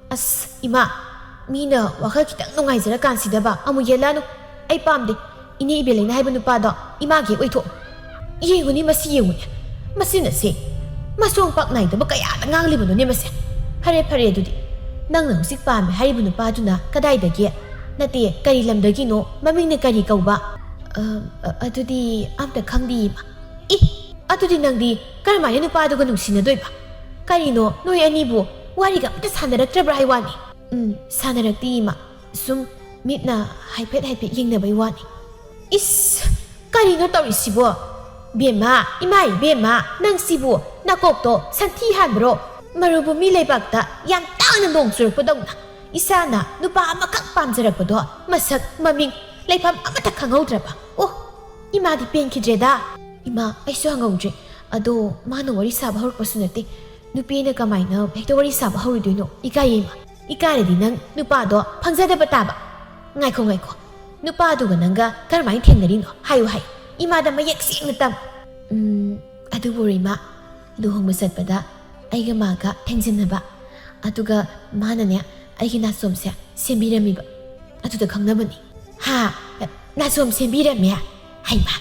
ꯑꯁ, ꯏꯃꯥ, ꯃꯤꯅ ꯋꯥꯈꯜ ꯈꯤꯇꯪ ꯅꯨꯡꯉꯥꯏꯖꯔꯀꯥꯟꯁꯤꯗꯕ ꯑꯃꯨꯛ ꯌꯦꯠꯂꯛꯑꯅꯨ꯫ ꯑꯩ ꯄꯥꯝꯗꯦ꯫ ꯏꯅꯦ ꯏꯕꯦꯂꯩꯅ ꯍꯥꯏꯕ ꯅꯨꯄꯥꯗꯣ ꯏꯃꯥꯒꯤ ꯍꯦꯛ ꯑꯣꯏꯊꯣꯛ꯫ ꯌꯦꯡꯉꯨꯅꯦ, ꯃꯁꯤ ꯌꯦꯡꯉꯨꯅꯦ꯫ ꯃꯁꯤꯅꯁꯦ ꯃꯁꯣꯡ ꯄꯥꯛ ꯅꯥꯏꯗꯕ ꯀꯌꯥꯗ ꯉꯥꯡꯂꯤꯕꯅꯣꯅꯦ ꯃꯁꯦ꯫ ꯐꯔꯦ, ꯐꯔꯦ, ꯑꯗꯨꯗꯤ ꯅꯪꯅ ꯍꯧꯖꯤꯛ ꯄꯥꯝꯃꯦ ꯍꯥꯏꯔꯤꯕ ꯅꯨꯄꯥꯗꯨꯅ ꯀꯗꯥꯏꯗꯒꯤ? ꯅꯠꯇꯦ, ꯀꯔꯤ ꯂꯝꯗꯒꯤꯅꯣ? ꯃꯃꯤꯡꯅ ꯀꯔꯤ ꯀꯧꯕ? "ꯑ, ꯑ, ꯑꯗꯨꯗꯤ ꯑꯝꯇ ꯈꯪꯗꯦ, ꯏꯃꯥ꯫" "ꯏ, ꯑꯗꯨꯗꯤ ꯅꯪꯗꯤ ꯀꯔꯝꯍꯥꯏꯅ ꯅꯨꯄꯥꯗꯨꯒ ꯅꯨꯡꯁꯤꯅꯗꯣꯏꯕ? ꯀꯔꯤꯅꯣ, ꯅꯣꯏ ꯑꯅꯤꯕꯨ ꯋꯥꯔꯤꯒ ꯑꯝꯇ ꯁꯥꯟꯅꯔꯛꯇ꯭ꯔꯕ꯭ꯔꯥ ꯍꯥꯏ ꯋꯥꯅꯤ?" "ꯎꯝ, ꯁꯥꯟꯅꯔꯛꯇꯦ, ꯏꯃꯥ꯫ ꯁꯨꯝ ꯃꯤꯠꯅ ꯍꯥꯏꯐꯦꯠ ꯍꯥꯏꯐꯦꯠ ꯌꯦꯡꯅꯕꯩ ꯋꯥꯅꯤ꯫" "ꯏꯁ, ꯀꯔꯤꯅꯣ ꯇꯧꯔꯤꯁꯤꯕꯣ? ꯕꯦꯝꯃ, ꯏꯃꯥ ꯏꯕꯦꯝꯃ, ꯅꯪꯁꯤꯕꯨ ꯅꯀꯣꯛꯇꯣ ꯁꯟꯊꯤ ꯍꯥꯟꯕ꯭ꯔꯣ? ꯃꯔꯨꯕꯨꯃꯤ ꯂꯩꯕꯥꯛꯇ ꯌꯥꯝ ꯇꯥꯡꯅ ꯅꯣꯡ ꯆꯨꯔꯛꯄꯗꯧꯅ ꯏꯁꯥꯅ ꯅꯨꯄꯥ ꯑꯃꯈꯛ ꯄꯥꯝꯖꯔꯛꯄꯗꯣ ꯃꯁꯛ ꯃꯃꯤꯡ ꯂꯩꯐꯝ ꯑꯃꯠꯇ ꯈꯪꯍꯧꯗ꯭ꯔꯕ? ꯑꯣ, ꯏꯃꯥꯗꯤ ꯄꯦꯟꯈꯤꯗ꯭ꯔꯦꯗ꯫" "ꯏꯃꯥ, ꯑꯩꯁꯨ ꯍꯪꯍꯧꯗ꯭ꯔꯦ꯫ ꯑꯗꯣ ꯃꯥꯅ ꯋꯥꯔꯤ ꯁꯥꯕ ꯍꯧꯔꯛꯄꯁꯨ ꯅꯠꯇꯦ꯫ ꯅꯨꯄꯤꯅ ꯀꯃꯥꯏꯅ ꯍꯦꯛꯇ ꯋꯥꯔꯤ ꯁꯥꯕ ꯍꯧꯔꯣꯏꯗꯣꯏꯅꯣ? ꯏꯀꯥꯏꯌꯦ, ꯏꯃꯥ꯫ ꯏꯀꯥꯏꯔꯗꯤ ꯅꯪ ꯅꯨꯄꯥꯗꯣ ꯐꯪꯖꯗꯕ ꯇꯥꯕ꯫" "ꯉꯥꯏꯈꯣ, ꯉꯥꯏꯈꯣ꯫ ꯅꯨꯄꯥꯗꯨꯒ ꯅꯪꯒ ꯀꯔꯝꯍꯥꯏꯅ ꯊꯦꯡꯅꯔꯤꯅꯣ? ꯍꯥꯏꯌꯨ, ꯍꯥꯏꯌꯨ꯫ ꯏꯃꯥꯗ ꯃꯌꯦꯛ ꯁꯦꯡꯅ ꯇꯝꯃꯨ꯫" "ꯎꯝ, ꯑꯗꯨꯕꯨ ꯏꯃꯥ, ꯂꯨꯍꯣꯡꯕ ꯆꯠꯄꯗ ꯑꯩꯒ ꯃꯥꯒ ꯊꯦꯡꯖꯤꯟꯅꯕ꯫ ꯑꯗꯨꯒ ꯃꯥꯅꯅꯦ, ꯑꯩꯒꯤ ꯅꯥꯆꯣꯝꯁꯦ ꯁꯦꯝꯕꯤꯔꯝꯃꯤꯕ꯫ ꯑꯗꯨꯗ ꯈꯪꯅꯕꯅꯤ꯫" "ꯍꯥ? ꯅꯥꯆꯣꯝ ꯁꯦꯝꯕꯤꯔꯝꯃꯦ? ꯍꯩꯃꯥ,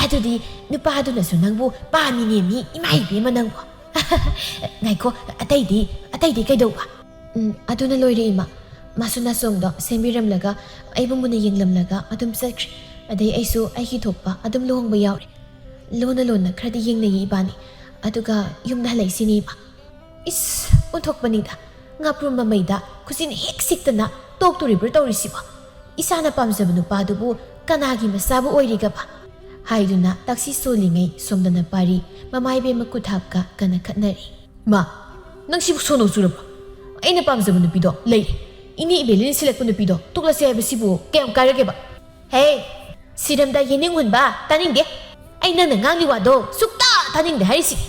ꯑꯗꯨꯗꯤ ꯅꯨꯄꯥꯗꯨꯅꯁꯨ ꯅꯪꯕꯨ ꯄꯥꯝꯃꯤꯅꯦꯃꯤ, ꯏꯃꯥ ꯏꯕꯦꯝꯃ ꯅꯪꯕꯨ꯫" "ꯉꯥꯏꯈꯣ, ꯑꯇꯩꯗꯤ, ꯑꯇꯩꯗꯤ ꯀꯩꯗꯧꯕ?" "ꯎꯝ, ꯑꯗꯨꯅ ꯂꯣꯏꯔꯦ, ꯏꯃꯥ꯫ ꯃꯥꯁꯨ ꯅꯥꯆꯣꯝꯗꯣ ꯁꯦꯝꯕꯤꯔꯝꯂꯒ, ꯑꯩꯕꯨ ꯃꯨꯟꯅ ꯌꯦꯡꯂꯝꯂꯒ ꯑꯗꯨꯝ ꯆꯠꯈ꯭ꯔꯦ꯫ ꯑꯗꯩ ꯑꯩꯁꯨ ꯑꯩꯒꯤ ꯊꯣꯛꯄ ꯑꯗꯨꯝ ꯂꯨꯍꯣꯡꯕ ꯌꯥꯎꯔꯦ꯫ ꯂꯣꯟꯅ ꯂꯣꯟꯅ ꯈꯔꯗꯤ ꯌꯦꯡꯅꯩꯌꯦ ꯏꯕꯥꯅꯤ꯫ ꯑꯗꯨꯒ ꯌꯨꯝꯗ ꯍꯜꯂꯛꯏꯁꯤꯅꯤ, ꯏꯃꯥ꯫" "ꯏꯁ, ꯑꯣꯟꯊꯣꯛꯄꯅꯤꯗ꯫ ꯉꯥꯄ꯭ꯔꯨꯝ ꯃꯃꯩꯗ ꯈꯨꯖꯤꯟ ꯍꯦꯛ ꯁꯤꯛꯇꯅ ꯇꯣꯛꯇꯣꯔꯤꯕ꯭ꯔꯥ ꯇꯧꯔꯤꯁꯤꯕꯣ? ꯏꯁꯥꯅ ꯄꯥꯝꯖꯕ ꯅꯨꯄꯥꯗꯨꯕꯨ ꯀꯅꯥꯒꯤ ꯃꯆꯥꯕꯨ ꯑꯣꯏꯔꯤꯒꯕ?" ꯍꯥꯏꯗꯨꯅ ꯇꯥꯛꯁꯤ ꯁꯣꯜꯂꯤꯉꯩ ꯁꯣꯝꯗꯅ ꯄꯥꯔꯤ ꯃꯃꯥ ꯏꯕꯦꯝꯃ ꯈꯨꯠ ꯍꯥꯞꯀ ꯀꯟꯅ ꯈꯠꯅꯔꯤ꯫ "ꯃꯥ, ꯅꯪ ꯁꯤꯕꯨ ꯁꯣꯅꯣ ꯆꯨꯔꯕ꯭ꯔꯣ? ꯑꯩꯅ ꯄꯥꯝꯖꯕ ꯅꯨꯄꯤꯗꯣ ꯂꯩꯔꯦ꯫ ꯏꯅꯦ ꯏꯕꯦꯂꯤꯅ ꯁꯤꯜꯂꯛꯄ ꯅꯨꯄꯤꯗꯣ ꯇꯣꯛꯂꯁꯦ ꯍꯥꯏꯕꯁꯤꯕꯨ ꯀꯌꯥꯝ ꯀꯥꯏꯔꯒꯦꯕ?" "ꯍꯦ, ꯁꯤꯔꯝꯗ ꯌꯦꯅꯤꯡ ꯍꯨꯟꯕ, ꯇꯥꯅꯤꯡꯗꯦ꯫ ꯑꯩ ꯅꯪꯅ ꯉꯥꯡꯂꯤ ꯋꯥꯗꯣ ꯁꯨꯛꯇꯥ ꯇꯥꯅꯤꯡꯗꯦ ꯍꯥꯏꯔꯤꯁꯤꯅꯤ꯫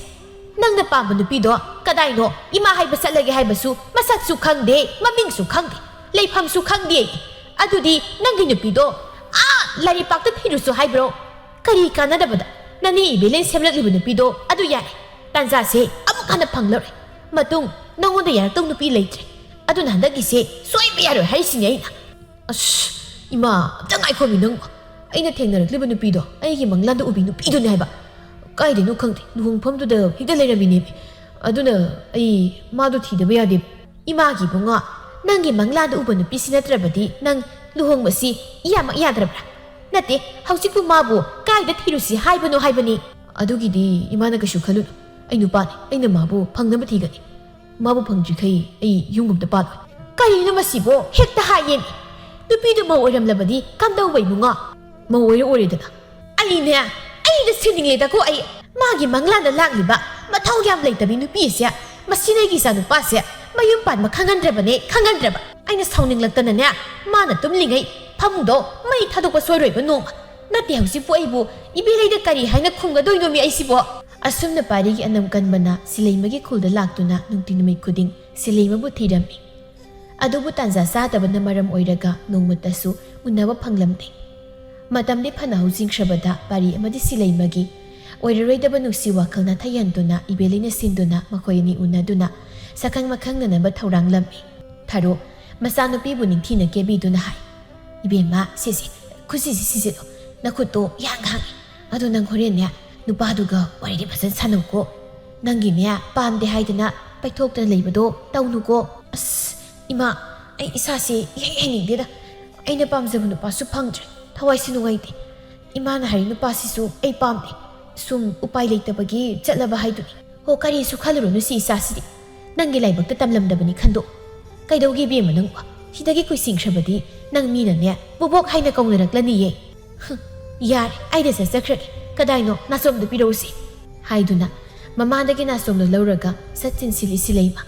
ꯅꯪꯅ ꯄꯥꯝꯕ ꯅꯨꯄꯤꯗꯣ ꯀꯗꯥꯏꯅꯣ? ꯏꯃꯥ ꯍꯥꯏꯕ ꯆꯠꯂꯒꯦ ꯍꯥꯏꯕꯁꯨ ꯃꯁꯛꯁꯨ ꯈꯪꯗꯦ, ꯃꯃꯤꯡꯁꯨ ꯈꯪꯗꯦ, ꯂꯩꯐꯝꯁꯨ ꯈꯪꯗꯦ꯫ ꯑꯗꯨꯗꯤ ꯅꯪꯒꯤ ꯅꯨꯄꯤꯗꯣ ꯑꯥ ꯂꯥꯏꯔꯩꯄꯥꯛꯇ ꯊꯤꯔꯨꯁꯨ ꯍꯥꯏꯕ꯭ꯔꯣ? ꯀꯔꯤ ꯀꯥꯟꯅꯗꯕꯗ? ꯅꯅꯦ ꯏꯕꯦꯂꯤꯟ ꯁꯦꯝꯂꯛꯂꯤꯕ ꯅꯨꯄꯤꯗꯣ ꯑꯗꯨ ꯌꯥꯔꯦ꯫ ꯇꯥꯟꯖꯥꯁꯦ ꯑꯃꯨꯛ ꯍꯟꯅ ꯐꯪꯂꯔꯣꯏ꯫ ꯃꯇꯨꯡ ꯅꯪꯉꯣꯟꯗ ꯌꯥꯔꯛꯇꯧ ꯅꯨꯄꯤ ꯂꯩꯇ꯭ꯔꯦ꯫ ꯑꯗꯨꯅ ꯍꯟꯗꯛꯀꯤꯁꯦ ꯁꯣꯏꯕ ꯌꯥꯔꯣꯏ ꯍꯥꯏꯔꯤꯁꯤꯅꯦ ꯑꯩꯅ꯫" "ꯑꯁ, ꯏꯃꯥ, ꯑꯝꯇ ꯉꯥꯏꯈꯣꯃꯤ ꯅꯪꯕꯣ꯫ ꯑꯩꯅ ꯊꯦꯡꯅꯔꯛꯂꯤꯕ ꯅꯨꯄꯤꯗꯣ ꯑꯩꯒꯤ ꯃꯪꯂꯥꯟꯗ ꯎꯕꯤ ꯅꯨꯄꯤꯗꯨꯅꯦ ꯍꯥꯏꯕ꯫ ꯀꯥꯏꯗꯩꯅꯣ ꯈꯪꯗꯦ, ꯂꯨꯍꯣꯡꯐꯝꯗꯨꯗ ꯍꯦꯛꯇ ꯂꯩꯔꯝꯃꯤꯅꯦꯃꯤ꯫ ꯑꯗꯨꯅ ꯑꯩ ꯃꯥꯗꯣ ꯊꯤꯗꯕ ꯌꯥꯗꯦ꯫" "ꯏꯃꯥꯒꯤ ꯏꯕꯨꯡꯉꯣ, ꯅꯪꯒꯤ ꯃꯪꯂꯥꯟꯗ ꯎꯕ ꯅꯨꯄꯤꯁꯤ ꯅꯠꯇ꯭ꯔꯕꯗꯤ ꯅꯪ ꯂꯨꯍꯣꯡꯕꯁꯤ ꯏꯌꯥꯃꯛ ꯌꯥꯗ꯭ꯔꯕ꯭ꯔꯥ? ꯅꯠꯇꯦ, ꯍꯧꯖꯤꯛꯄꯨ ꯃꯥꯕꯨ ꯀꯥꯏꯗ ꯊꯤꯔꯨꯁꯤ ꯍꯥꯏꯕꯅꯣ ꯍꯥꯏꯕꯅꯤ꯫ ꯑꯗꯨꯒꯤꯗꯤ ꯏꯃꯥꯅ ꯀꯩꯁꯨ ꯈꯜꯂꯨꯅꯨ꯫ ꯑꯩ ꯅꯨꯄꯥꯅꯤ, ꯑꯩꯅ ꯃꯥꯕꯨ ꯐꯪꯅꯕ ꯊꯤꯒꯅꯤ꯫ ꯃꯥꯕꯨ ꯐꯪꯗ꯭ꯔꯤꯈꯩ ꯑꯩ ꯌꯨꯝꯒꯨꯝꯗ ꯄꯥꯜꯂꯣꯏ꯫ ꯀꯔꯤꯅꯣ ꯃꯁꯤꯕꯣ? ꯍꯦꯛꯇ ꯍꯥꯏꯌꯦꯅꯦ꯫ ꯅꯨꯄꯤꯗꯨ ꯃꯧ ꯑꯣꯏꯔꯝꯂꯕꯗꯤ ꯀꯝꯗꯧꯕ ꯏꯕꯨꯡꯉꯣ? ꯃꯧ ꯑꯣꯏꯔ ꯑꯣꯏꯔꯦꯗꯅ꯫ ꯑꯩꯅꯦ, ꯑꯩꯗ ꯁꯤꯅꯤꯡꯂꯦꯗꯀꯣ ꯑꯩ꯫ ꯃꯥꯒꯤ ꯃꯪꯂꯥꯟꯗ ꯂꯥꯛꯂꯤꯕ ꯃꯊꯧ ꯌꯥꯝ ꯂꯩꯇꯕꯤ ꯅꯨꯄꯤ ꯑꯁꯦ, ꯃꯁꯤ ꯅꯣꯏꯒꯤ ꯏꯆꯥ ꯅꯨꯄꯥꯁꯦ ꯃꯌꯨꯝ ꯄꯥꯟꯕ ꯈꯪꯍꯟꯗ꯭ꯔꯕꯅꯦ, ꯈꯪꯍꯟꯗ꯭ꯔꯕ꯫ ꯑꯩꯅ ꯁꯥꯎꯅꯤꯡꯂꯛꯇꯅꯅꯦ, ꯃꯥꯅ ꯇꯨꯝꯂꯤꯉꯩ ꯐꯃꯨꯡꯗꯣ ꯃꯩ ꯊꯥꯗꯣꯛꯄ ꯁꯣꯏꯔꯣꯏꯕ ꯅꯣꯡꯃ꯫ ꯅꯠꯇꯦ, ꯍꯧꯖꯤꯛꯄꯨ ꯑꯩꯕꯨ ꯏꯕꯦꯂꯩꯗ ꯀꯔꯤ ꯍꯥꯏꯅ ꯈꯨꯝꯒꯗꯣꯏꯅꯣꯃꯤ ꯑꯩꯁꯤꯕꯣ? ꯑꯁꯨꯝꯅ ꯄꯥꯔꯤꯒꯤ ꯑꯅꯝ ꯀꯟꯕꯅ ꯁꯤꯂꯩꯃꯒꯤ ꯈꯨꯜꯗ ꯂꯥꯛꯇꯨꯅ ꯅꯨꯡꯇꯤ ꯅꯨꯃꯤꯠ ꯈꯨꯗꯤꯡ ꯁꯤꯂꯩꯃꯕꯨ ꯊꯤꯔꯝꯃꯤ꯫ ꯑꯗꯨꯕꯨ ꯇꯥꯟꯖꯥ ꯆꯥꯗꯕꯅ ꯃꯔꯝ ꯑꯣꯏꯔꯒ ꯅꯣꯡꯃꯇꯁꯨ ꯎꯅꯕ ꯐꯪꯂꯝꯗꯦ꯫ ꯃꯇꯝꯗꯤ ꯐꯅ ꯍꯧꯖꯤꯟꯈ꯭ꯔꯕꯗ ꯄꯥꯔꯤ ꯑꯃꯗꯤ ꯁꯤꯂꯩꯃꯒꯤ ꯑꯣꯏꯔꯔꯣꯏꯗꯕ ꯅꯨꯡꯁꯤ ꯋꯥꯈꯜ ꯅꯥꯊꯩꯍꯟꯗꯨꯅ ꯏꯕꯦꯂꯩꯅ ꯁꯤꯟꯗꯨꯅ ꯃꯈꯣꯏ ꯑꯅꯤ ꯎꯅꯗꯨꯅ ꯁꯛꯈꯪ ꯃꯈꯪꯅꯅꯕ ꯊꯧꯔꯥꯡꯂꯝꯃꯤ꯫ ꯊꯔꯣ ꯃꯆꯥꯅꯨꯄꯤꯕꯨ ꯅꯤꯡꯊꯤꯅ ꯀꯦꯕꯤꯗꯨꯅ ꯍꯥꯏ, "ꯏꯕꯦꯝꯃ, ꯁꯤꯁꯦ, ꯈꯨꯠꯁꯤꯁꯦ ꯁꯤꯖꯤꯜꯂꯣ, ꯅꯈꯨꯠꯇꯣ ꯏꯍꯥꯡ ꯍꯥꯡꯉꯦ꯫ ꯑꯗꯣ ꯅꯪ ꯍꯣꯔꯦꯟꯅꯦ ꯅꯨꯄꯥꯗꯨꯒ ꯋꯥꯔꯤꯗꯤ ꯐꯖꯅ ꯁꯥꯟꯅꯧꯀꯣ꯫ ꯅꯪꯒꯤꯅꯦ ꯄꯥꯝꯗꯦ ꯍꯥꯏꯗꯅ ꯄꯩꯊꯣꯛꯇꯅ ꯂꯩꯕꯗꯣ ꯇꯧꯅꯨꯀꯣ꯫" "ꯑꯁ, ꯏꯃꯥ, ꯑꯩ ꯏꯁꯥꯁꯦ ꯏꯍꯩ ꯍꯩꯅꯤꯡꯗꯦꯗ꯫ ꯑꯩꯅ ꯄꯥꯝꯖꯕ ꯅꯨꯄꯥꯁꯨ ꯐꯪꯗ꯭ꯔꯦ꯫ ꯊꯋꯥꯏꯁꯨ ꯅꯨꯡꯉꯥꯏꯇꯦ꯫ ꯏꯃꯥꯅ ꯍꯥꯏꯔꯤ ꯅꯨꯄꯥꯁꯤꯁꯨ ꯑꯩ ꯄꯥꯝꯗꯦ꯫ ꯁꯨꯝ ꯎꯄꯥꯏ ꯂꯩꯇꯕꯒꯤ ꯆꯠꯂꯕ ꯍꯥꯏꯗꯨꯅꯤ꯫ ꯍꯣ, ꯀꯔꯤꯁꯨ ꯈꯜꯂꯨꯔꯅꯨ ꯁꯤ ꯏꯆꯥꯁꯤꯗꯤ꯫ ꯅꯪꯒꯤ ꯂꯥꯏꯕꯛꯇ ꯇꯝꯂꯝꯗꯕꯅꯤ ꯈꯟꯗꯣꯛ꯫ ꯀꯩꯗꯧꯒꯦ ꯏꯕꯦꯝꯃ ꯅꯪꯕꯣ? ꯁꯤꯗꯒꯤ ꯀꯨꯏꯁꯤꯟꯈ꯭ꯔꯕꯗꯤ ꯅꯪ ꯃꯤꯅꯅꯦ ꯕꯣꯕꯣꯛ ꯍꯥꯏꯅ ꯀꯧꯅꯔꯛꯂꯅꯤꯌꯦ꯫" "ꯍꯨꯝ, ꯌꯥꯔꯦ, ꯑꯩꯗ ꯆꯠꯆꯈ꯭ꯔꯒꯦ꯫ ꯀꯗꯥꯏꯅꯣ? ꯅꯥꯆꯣꯝꯗ ꯄꯤꯔꯛꯎꯁꯤ꯫" ꯍꯥꯏꯗꯨꯅ ꯃꯃꯥꯗꯒꯤ ꯅꯥꯆꯣꯝꯗꯣ ꯂꯧꯔꯒ ꯆꯠ ꯆꯤꯟꯁꯤꯜꯂꯤ ꯁꯤꯂꯩꯃ꯫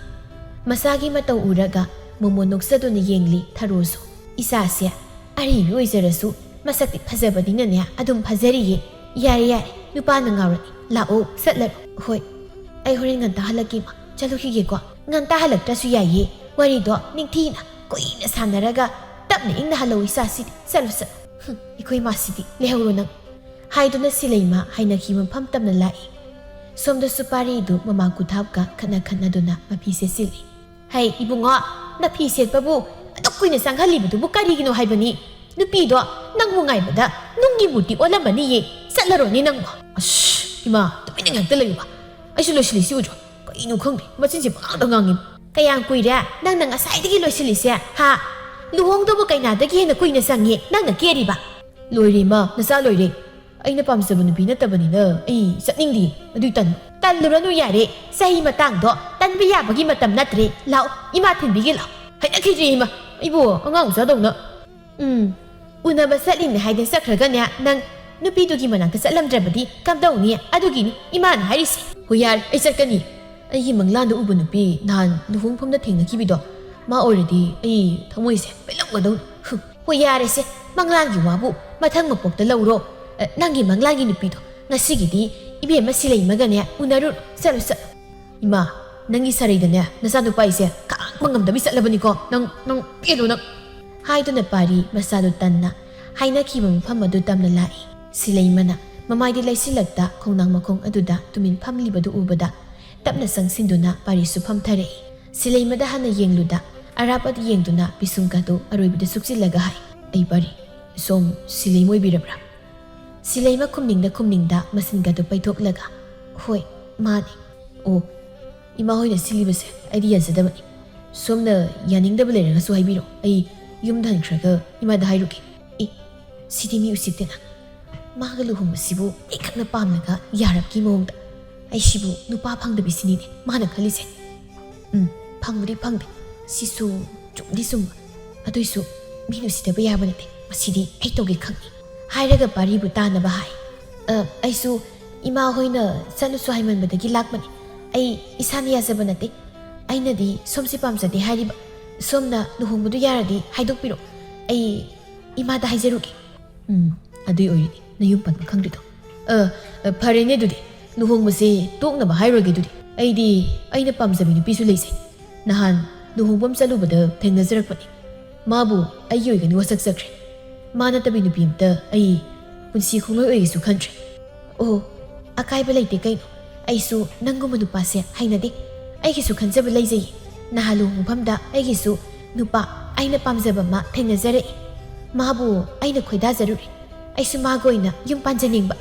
ꯃꯆꯥꯒꯤ ꯃꯇꯧ ꯎꯔꯒ ꯃꯣꯃꯣꯟ ꯅꯣꯛꯆꯗꯨꯅ ꯌꯦꯡꯂꯤ ꯊꯔꯣꯁꯨ꯫ "ꯏꯆꯥꯁꯦ ꯑꯔꯤꯕꯤ ꯑꯣꯏꯖꯔꯁꯨ ꯃꯁꯛꯇꯤ ꯐꯖꯕꯅꯤꯅꯅꯦ ꯑꯗꯨꯝ ꯐꯖꯔꯤꯌꯦ꯫ ꯌꯥꯔꯦ, ꯌꯥꯔꯦ, ꯅꯨꯄꯥꯅ ꯉꯥꯎꯔꯅꯤ꯫ ꯂꯥꯛꯑꯣ, ꯆꯠꯂꯔꯣ꯫" "ꯍꯣꯏ, ꯑꯩ ꯍꯣꯔꯦꯟ ꯉꯟꯇꯥ ꯍꯜꯂꯛꯀꯦ, ꯏꯃꯥ꯫ ꯆꯠꯂꯨꯈꯤꯒꯦꯀꯣ꯫" "ꯉꯟꯇꯥ ꯍꯜꯂꯛꯇ꯭ꯔꯁꯨ ꯌꯥꯏꯌꯦ꯫ ꯋꯥꯔꯤꯗꯣ ꯅꯤꯡꯊꯤꯅ ꯀꯨꯏꯅ ꯁꯥꯟꯅꯔꯒ ꯇꯞꯅ ꯏꯪꯅ ꯍꯜꯂꯛꯑꯣ ꯏꯆꯥꯁꯤꯗꯤ꯫ ꯆꯠꯂꯣ, ꯆꯠꯂꯣ꯫" "ꯍꯨꯝ, ꯑꯩꯈꯣꯏ ꯃꯥꯁꯤꯗꯤ꯫ ꯂꯩꯍꯧꯔꯣ ꯅꯪ꯫" ꯍꯥꯏꯗꯨꯅ ꯁꯤꯂꯩꯃ ꯍꯥꯏꯅꯈꯤ ꯃꯐꯝ ꯇꯝꯅ ꯂꯥꯛꯏ꯫ ꯁꯣꯝꯗꯁꯨ ꯄꯥꯔꯤꯗꯨ ꯃꯃꯥ ꯀꯨꯊꯥꯞꯀ ꯈꯠꯅ ꯈꯠꯅꯗꯨꯅ ꯃꯐꯤ ꯁꯦꯠꯆꯤꯜꯂꯤ꯫ "ꯍꯩ ꯏꯕꯨꯡꯉꯣ, ꯅꯐꯤ ꯁꯦꯠꯄꯕꯨ ꯑꯗꯨꯛ ꯀꯨꯏꯅ ꯆꯪꯍꯜꯂꯤꯕꯗꯨꯕꯨ ꯀꯔꯤꯒꯤꯅꯣ ꯍꯥꯏꯕꯅꯤ? ꯅꯨꯄꯤꯗꯣ ꯅꯪꯕꯨ ꯉꯥꯏꯕꯗ ꯅꯨꯡꯒꯤ ꯃꯨꯔꯇꯤ ꯑꯣꯜꯂꯝꯃꯅꯤꯌꯦ꯫ ꯆꯠꯂꯔꯣꯅꯤ ꯅꯪꯕꯨ꯫" "ꯑꯁ, ꯏꯃꯥ, ꯇꯨꯃꯤꯟꯅ ꯉꯥꯛꯇ ꯂꯩꯌꯨꯕ꯫ ꯑꯩꯁꯨ ꯂꯣꯏꯁꯤꯜꯂꯤꯁꯤ ꯎꯗ꯭ꯔꯣ? ꯀꯩꯅꯣ ꯈꯪꯗꯦ, ꯃꯆꯤꯟꯁꯦ ꯄꯉꯥꯡꯗ ꯉꯥꯡꯉꯤ꯫" "ꯀꯌꯥꯝ ꯀꯨꯏꯔꯦ ꯅꯪꯅ ꯉꯁꯥꯏꯗꯒꯤ ꯂꯣꯏꯁꯤꯜꯂꯤꯁꯦ, ꯍꯥ? ꯂꯨꯍꯣꯡꯗꯧꯕ ꯀꯩꯅꯥꯗꯒꯤ ꯍꯦꯟꯅ ꯀꯨꯏꯅ ꯆꯪꯉꯦ ꯅꯪꯅ ꯀꯦꯔꯤꯕ꯫" ꯂꯣꯏꯔꯦ ꯏꯃꯥ, ꯅꯆꯥ ꯂꯣꯏꯔꯦ꯫ ꯑꯩꯅ ꯄꯥꯝꯖꯕ ꯅꯨꯄꯤ ꯅꯠꯇꯕꯅꯤꯅ ꯑꯩ ꯆꯠꯅꯤꯡꯗꯦ꯫ ꯑꯗꯨꯏ ꯇꯟ ꯇꯜꯂꯨꯔꯅꯨ ꯌꯥꯔꯦ꯫ ꯆꯍꯤ ꯃꯇꯥꯡꯗꯣ ꯇꯟꯕ ꯌꯥꯕꯒꯤ ꯃꯇꯝ ꯅꯠꯇ꯭ꯔꯦ꯫ ꯂꯥꯛꯑꯣ, ꯏꯃꯥ ꯊꯤꯟꯕꯤꯒꯦ ꯂꯥꯛꯑꯣ꯫ ꯍꯩꯅꯈꯤꯗ꯭ꯔꯦ ꯏꯃꯥ, ꯑꯩꯕꯨ ꯑꯉꯥꯡ ꯃꯆꯥꯗꯧꯅ꯫ ꯎꯝ, ꯎꯅꯕ ꯆꯠꯂꯤꯅꯦ ꯍꯥꯏꯗꯅ ꯆꯠꯈ꯭ꯔꯒꯅꯦ, ꯅꯪ ꯅꯨꯄꯤꯗꯨꯒꯤ ꯃꯅꯥꯛꯇ ꯆꯠꯂꯝꯗ꯭ꯔꯕꯗꯤ ꯀꯝꯗꯧꯅꯤ? ꯑꯗꯨꯒꯤꯅꯤ ꯏꯃꯥꯅ ꯍꯥꯏꯔꯤꯁꯦ꯫ ꯍꯣꯏ ꯌꯥꯔꯦ, ꯑꯩ ꯆꯠꯀꯅꯤ꯫ ꯑꯩꯒꯤ ꯃꯪꯂꯥꯟꯗ ꯎꯕ ꯅꯨꯄꯤ ꯅꯍꯥꯟ ꯂꯨꯍꯣꯡꯐꯝꯗ ꯊꯦꯡꯅꯈꯤꯕꯤꯗꯣ, ꯃꯥ ꯑꯣꯏꯔꯗꯤ ꯑꯩ ꯊꯃꯣꯏꯁꯦ ꯄꯦꯜꯂꯝꯒꯗꯧꯅꯤ꯫ ꯍꯨꯝ, ꯍꯣꯏ ꯌꯥꯔꯦꯁꯦ, ꯃꯪꯂꯥꯟꯒꯤ ꯋꯥꯕꯨ ꯃꯊꯪ ꯃꯄꯣꯛꯇ ꯂꯧꯔꯣ꯫ ꯑ, ꯅꯪꯒꯤ ꯃꯪꯂꯥꯟꯒꯤ ꯅꯨꯄꯤꯗꯣ ꯉꯁꯤꯒꯤꯗꯤ ꯏꯕꯦꯝꯃ ꯁꯤꯂꯩꯃꯒꯅꯦ ꯎꯅꯔꯨꯔꯣ꯫ ꯆꯠꯂꯣ, ꯆꯠꯂꯣ꯫ ꯏꯃꯥ, ꯅꯪꯒꯤ ꯁꯔꯩꯗꯅꯦ ꯅꯆꯥꯅꯨꯄꯥ ꯑꯩꯁꯦ ꯈꯥꯡꯕ ꯉꯝꯗꯕꯤ ꯆꯠꯂꯕꯅꯤꯀꯣ꯫ ꯅꯪ, ꯅꯪ ꯄꯦꯜꯂꯣ ꯅꯪ꯫ ꯍꯥꯏꯗꯨꯅ ꯄꯥꯔꯤ ꯃꯆꯥꯗꯨ ꯇꯟꯅ ꯍꯥꯏꯅꯈꯤꯕ ꯃꯐꯝ ꯑꯗꯨ ꯇꯝꯅ ꯂꯥꯛꯏ꯫ ꯁꯤꯂꯩꯃꯅ ꯃꯃꯥꯏꯗꯤ ꯂꯩꯁꯤꯜꯂꯛꯇ ꯈꯣꯡꯅꯥꯡ ꯃꯈꯣꯡ ꯑꯗꯨꯗ ꯇꯨꯃꯤꯟ ꯐꯝꯂꯤꯕꯗꯨ ꯎꯕꯗ ꯇꯞꯅ ꯆꯪꯁꯤꯟꯗꯨꯅ ꯄꯥꯔꯤꯁꯨ ꯐꯝꯊꯔꯛꯏ꯫ ꯁꯤꯂꯩꯃꯗ ꯍꯥꯟꯅ ꯌꯦꯡꯂꯨꯗ ꯑꯔꯥꯞꯄꯗ ꯌꯦꯡꯗꯨꯅ ꯄꯤꯁꯨꯝꯒꯗꯨ ꯑꯔꯣꯏꯕꯗ ꯁꯨꯛꯆꯤꯜꯂꯒ ꯍꯥꯏ, "ꯑꯩ ꯄꯥꯔꯤ, ꯁꯣꯝ ꯁꯤꯂꯩꯃ ꯑꯣꯏꯕꯤꯔꯕ꯭ꯔꯥ?" ꯁꯤꯂꯩꯃ ꯈꯨꯝꯅꯤꯡꯗ ꯈꯨꯝꯅꯤꯡꯗ ꯃꯁꯤꯟꯒꯗꯨ ꯄꯩꯊꯣꯛꯂꯒ, "ꯍꯣꯏ, ꯃꯥꯅꯤ꯫ ꯑꯣ, ꯏꯃꯥ ꯍꯣꯏꯅ ꯁꯤꯜꯂꯤꯕꯁꯦ ꯑꯩꯗꯤ ꯌꯥꯖꯗꯕꯅꯤ꯫ ꯁꯣꯝꯅ ꯌꯥꯅꯤꯡꯗꯕ ꯂꯩꯔꯒꯁꯨ ꯍꯥꯏꯕꯤꯔꯣ꯫ ꯑꯩ ꯌꯨꯝꯗ ꯍꯟꯈ꯭ꯔꯒ ꯏꯃꯥꯗ ꯍꯥꯏꯔꯨꯒꯦ꯫" ꯑꯦ, ꯁꯤꯗꯤ ꯃꯤ ꯎꯁꯤꯠꯇꯦꯅ꯫ ꯃꯥꯒ ꯂꯨꯍꯣꯡꯕꯁꯤꯕꯨ ꯑꯩꯈꯛꯅ ꯄꯥꯝꯂꯒ ꯌꯥꯔꯞꯀꯤ ꯃꯑꯣꯡꯗ꯫ ꯑꯩꯁꯤꯕꯨ ꯅꯨꯄꯥ ꯐꯪꯗꯕꯤꯁꯤꯅꯤꯅꯦ ꯃꯥꯅ ꯈꯜꯂꯤꯁꯦ꯫ ꯎꯝ, ꯐꯪꯕꯨꯗꯤ ꯐꯪꯗꯦ꯫ ꯁꯤꯁꯨ ꯆꯨꯝꯗꯤ ꯆꯨꯝꯕ꯫ ꯑꯗꯨꯏꯁꯨ ꯃꯤ ꯅꯨꯡꯁꯤꯗꯕ ꯌꯥꯕ ꯅꯠꯇꯦ꯫ ꯃꯁꯤꯗꯤ ꯑꯩ ꯇꯧꯒꯦ ꯈꯪꯉꯤ꯫ ꯍꯥꯏꯔꯒ ꯄꯥꯔꯤꯕꯨ ꯇꯥꯅꯕ ꯍꯥꯏ꯫ "ꯑ, ꯑꯩꯁꯨ ꯏꯃꯥ ꯍꯣꯏꯅ ꯆꯠꯂꯨꯁꯨ ꯍꯥꯏꯃꯟꯕꯗꯒꯤ ꯂꯥꯛꯄꯅꯤ꯫ ꯑꯩ ꯏꯁꯥꯅ ꯌꯥꯖꯕ ꯅꯠꯇꯦ꯫ ꯑꯩꯅꯗꯤ ꯁꯣꯝꯁꯤ ꯄꯥꯝꯖꯗꯦ ꯍꯥꯏꯔꯤꯕ꯫ ꯁꯣꯝꯅ ꯂꯨꯍꯣꯡꯕꯗꯨ ꯌꯥꯔꯗꯤ ꯍꯥꯏꯗꯣꯛꯄꯤꯔꯣ꯫ ꯑꯩ ꯏꯃꯥꯗ ꯍꯥꯏꯖꯔꯨꯒꯦ꯫" "ꯎꯝ, ꯑꯗꯨꯏ ꯑꯣꯏꯔꯗꯤ ꯅꯌꯨꯝ ꯄꯟꯕ ꯈꯪꯗ꯭ꯔꯤꯗꯣ꯫ ꯑ, ꯑ, ꯐꯔꯦꯅꯦ ꯑꯗꯨꯗꯤ꯫ ꯂꯨꯍꯣꯡꯕꯁꯦ ꯇꯣꯛꯅꯕ ꯍꯥꯏꯔꯨꯔꯒꯦ ꯑꯗꯨꯗꯤ꯫ ꯑꯩꯗꯤ ꯑꯩꯅ ꯄꯥꯝꯖꯕꯤ ꯅꯨꯄꯤꯁꯨ ꯂꯩꯖꯩ꯫ ꯅꯍꯥꯟ ꯂꯨꯍꯣꯡꯐꯝ ꯆꯠꯂꯨꯕꯗ ꯊꯦꯡꯅꯖꯔꯛꯄꯅꯤ꯫ ꯃꯥꯕꯨ ꯑꯩꯒꯤ ꯑꯣꯏꯒꯅꯤ ꯋꯥꯁꯛꯆꯈ꯭ꯔꯦ꯫ ꯃꯥ ꯅꯠꯇꯕꯤ ꯅꯨꯄꯤ ꯑꯝꯇ ꯑꯩ ꯄꯨꯟꯁꯤ ꯈꯣꯡꯂꯣꯏ ꯑꯣꯏꯒꯦꯁꯨ ꯈꯟꯗ꯭ꯔꯦ꯫" "ꯑꯣ, ꯑꯀꯥꯏꯕ ꯂꯩꯇꯦ ꯀꯩꯅꯣ꯫ ꯑꯩꯁꯨ ꯅꯪꯒꯨꯝꯕ ꯅꯨꯄꯥꯁꯦ ꯍꯩꯅꯗꯦ꯫ ꯑꯩꯒꯤꯁꯨ ꯈꯟꯖꯕ ꯂꯩꯖꯩꯌꯦ꯫ ꯅꯍꯥꯟ ꯂꯨꯍꯣꯡꯐꯝꯗ ꯑꯩꯒꯤꯁꯨ ꯅꯨꯄꯥ ꯑꯩꯅ ꯄꯥꯝꯖꯕ ꯑꯃ ꯊꯦꯡꯅꯖꯔꯛꯏ꯫ ꯃꯥꯕꯨ ꯑꯩꯅ ꯈꯣꯏꯗꯥꯖꯔꯨꯔꯦ꯫ ꯑꯩꯁꯨ ꯃꯥꯒ ꯑꯣꯏꯅ ꯌꯨꯝ ꯄꯥꯟꯖꯅꯤꯡꯕ꯫"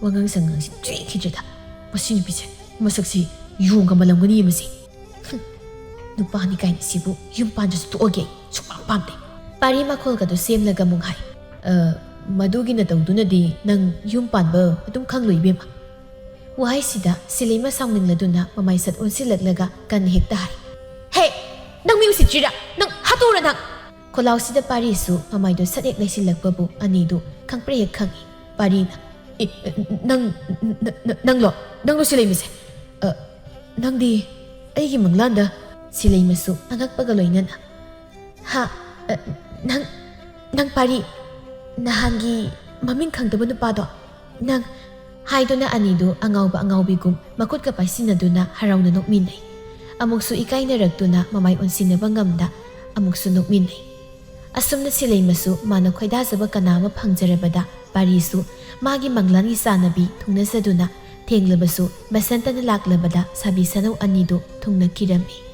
ꯋꯥꯉꯥꯡ ꯁꯉꯥꯡꯁꯤ ꯆꯨꯏꯈꯤꯗ꯭ꯔꯦꯗ꯫ ꯃꯁꯤ ꯅꯨꯄꯤꯁꯦ ꯃꯁꯛꯁꯤ ꯌꯣꯡꯒ ꯃꯥꯜꯂꯝꯒꯅꯤ ꯃꯁꯤ꯫ ꯍꯨꯝ, ꯅꯨꯄꯥꯅꯤ ꯀꯥꯏꯅ ꯁꯤꯕꯨ ꯌꯨꯝ ꯄꯥꯟꯗ꯭ꯔꯁꯨ ꯇꯣꯛꯑꯒꯦ ꯑꯩ꯫ ꯁꯨꯡꯄꯥꯝ ꯄꯥꯝꯗꯦ꯫ ꯄꯥꯔꯤ ꯃꯈꯣꯜꯒꯗꯨ ꯁꯦꯝꯂꯒ ꯑꯃꯨꯛ ꯍꯥꯏ, "ꯑ, "ꯃꯗꯨꯒꯤ ꯅꯇꯧꯗꯨꯅꯗꯤ ꯅꯪ ꯌꯨꯝ ꯄꯥꯟꯕ ꯑꯗꯨꯝ ꯈꯪꯂꯣꯏ, ꯏꯕꯦꯝꯃ"꯫ ꯋꯥꯍꯩꯁꯤꯗ ꯁꯤꯂꯩꯃ ꯁꯥꯎꯅꯤꯡꯂꯗꯨꯅ ꯃꯃꯥꯏ ꯁꯠ ꯑꯣꯟꯁꯤꯜꯂꯛꯂꯒ ꯀꯟꯅ ꯍꯦꯛꯇ ꯍꯥꯏ, "ꯍꯦ! ꯅꯪ ꯃꯤ ꯎꯁꯤꯠꯇ꯭ꯔꯤꯔꯥ? ꯅꯪ ꯍꯥꯠꯇꯣꯛꯎꯔ ꯅꯪ!" ꯈꯣꯜꯂꯥꯎꯁꯤꯗ ꯄꯥꯔꯤꯁꯨ ꯃꯃꯥꯏꯗꯣ ꯁꯠ ꯍꯦꯛ ꯂꯩꯁꯤꯜꯂꯛꯄꯕꯨ ꯑꯅꯤꯗꯨ ꯈꯪꯄ꯭ꯔꯦꯛ ꯍꯦꯛ ꯈꯪꯏ꯫ ꯄꯥꯔꯤꯅ, "ꯑꯦ, ꯅꯪ, ꯅ-, ꯅ-, ꯅꯪꯂꯣ? ꯅꯪꯂꯣ ꯁꯤꯂꯩꯃꯁꯦ? ꯑ, ꯅꯪꯗꯤ ꯑꯩꯒꯤ ꯃꯪꯂꯥꯟꯗ?" ꯁꯤꯂꯩꯃꯁꯨ ꯑꯉꯛꯄꯒ ꯂꯣꯏꯅꯅ, "ꯍꯥ? ꯑ, ꯅꯪ, ꯅꯪ ꯄꯥꯔꯤ? ꯅꯍꯥꯟꯒꯤ ꯃꯃꯤꯡ ꯈꯪꯗꯕ ꯅꯨꯄꯥꯗꯣ? ꯅꯪ?" ꯍꯥꯏꯗꯨꯅ ꯑꯅꯤꯗꯨ ꯑꯉꯥꯎꯕ ꯑꯉꯥꯎꯕꯤꯒꯨꯝ ꯃꯈꯨꯠꯀ ꯄꯥꯏꯁꯤꯟꯅꯗꯨꯅ ꯍꯔꯥꯎꯅ ꯅꯣꯛꯃꯤꯟꯅꯩ꯫ ꯑꯃꯨꯛꯁꯨ ꯏꯀꯥꯏꯅꯔꯛꯇꯨꯅ ꯃꯃꯥꯏ ꯑꯣꯟꯁꯤꯟꯅꯕ ꯉꯝꯗ ꯑꯃꯨꯛꯁꯨ ꯅꯣꯛꯃꯤꯟꯅꯩ꯫ ꯑꯁꯨꯝꯅ ꯁꯤꯂꯩꯃꯁꯨ ꯃꯥꯅ ꯈꯣꯏꯗꯥꯖꯕ ꯀꯅꯥ ꯑꯃ ꯐꯪꯖꯔꯕꯗ ꯄꯥꯔꯤꯁꯨ ꯃꯥꯒꯤ ꯃꯪꯂꯥꯟꯒꯤ ꯆꯥꯟꯅꯕꯤ ꯊꯨꯡꯅꯖꯗꯨꯅ ꯊꯦꯡꯂꯕꯁꯨ ꯕꯁꯟꯇꯅ ꯂꯥꯛꯂꯕꯗ ꯁꯥꯕꯤ ꯁꯅꯧ ꯑꯅꯤꯗꯨ ꯊꯨꯡꯅꯈꯤꯔꯝꯃꯤ꯫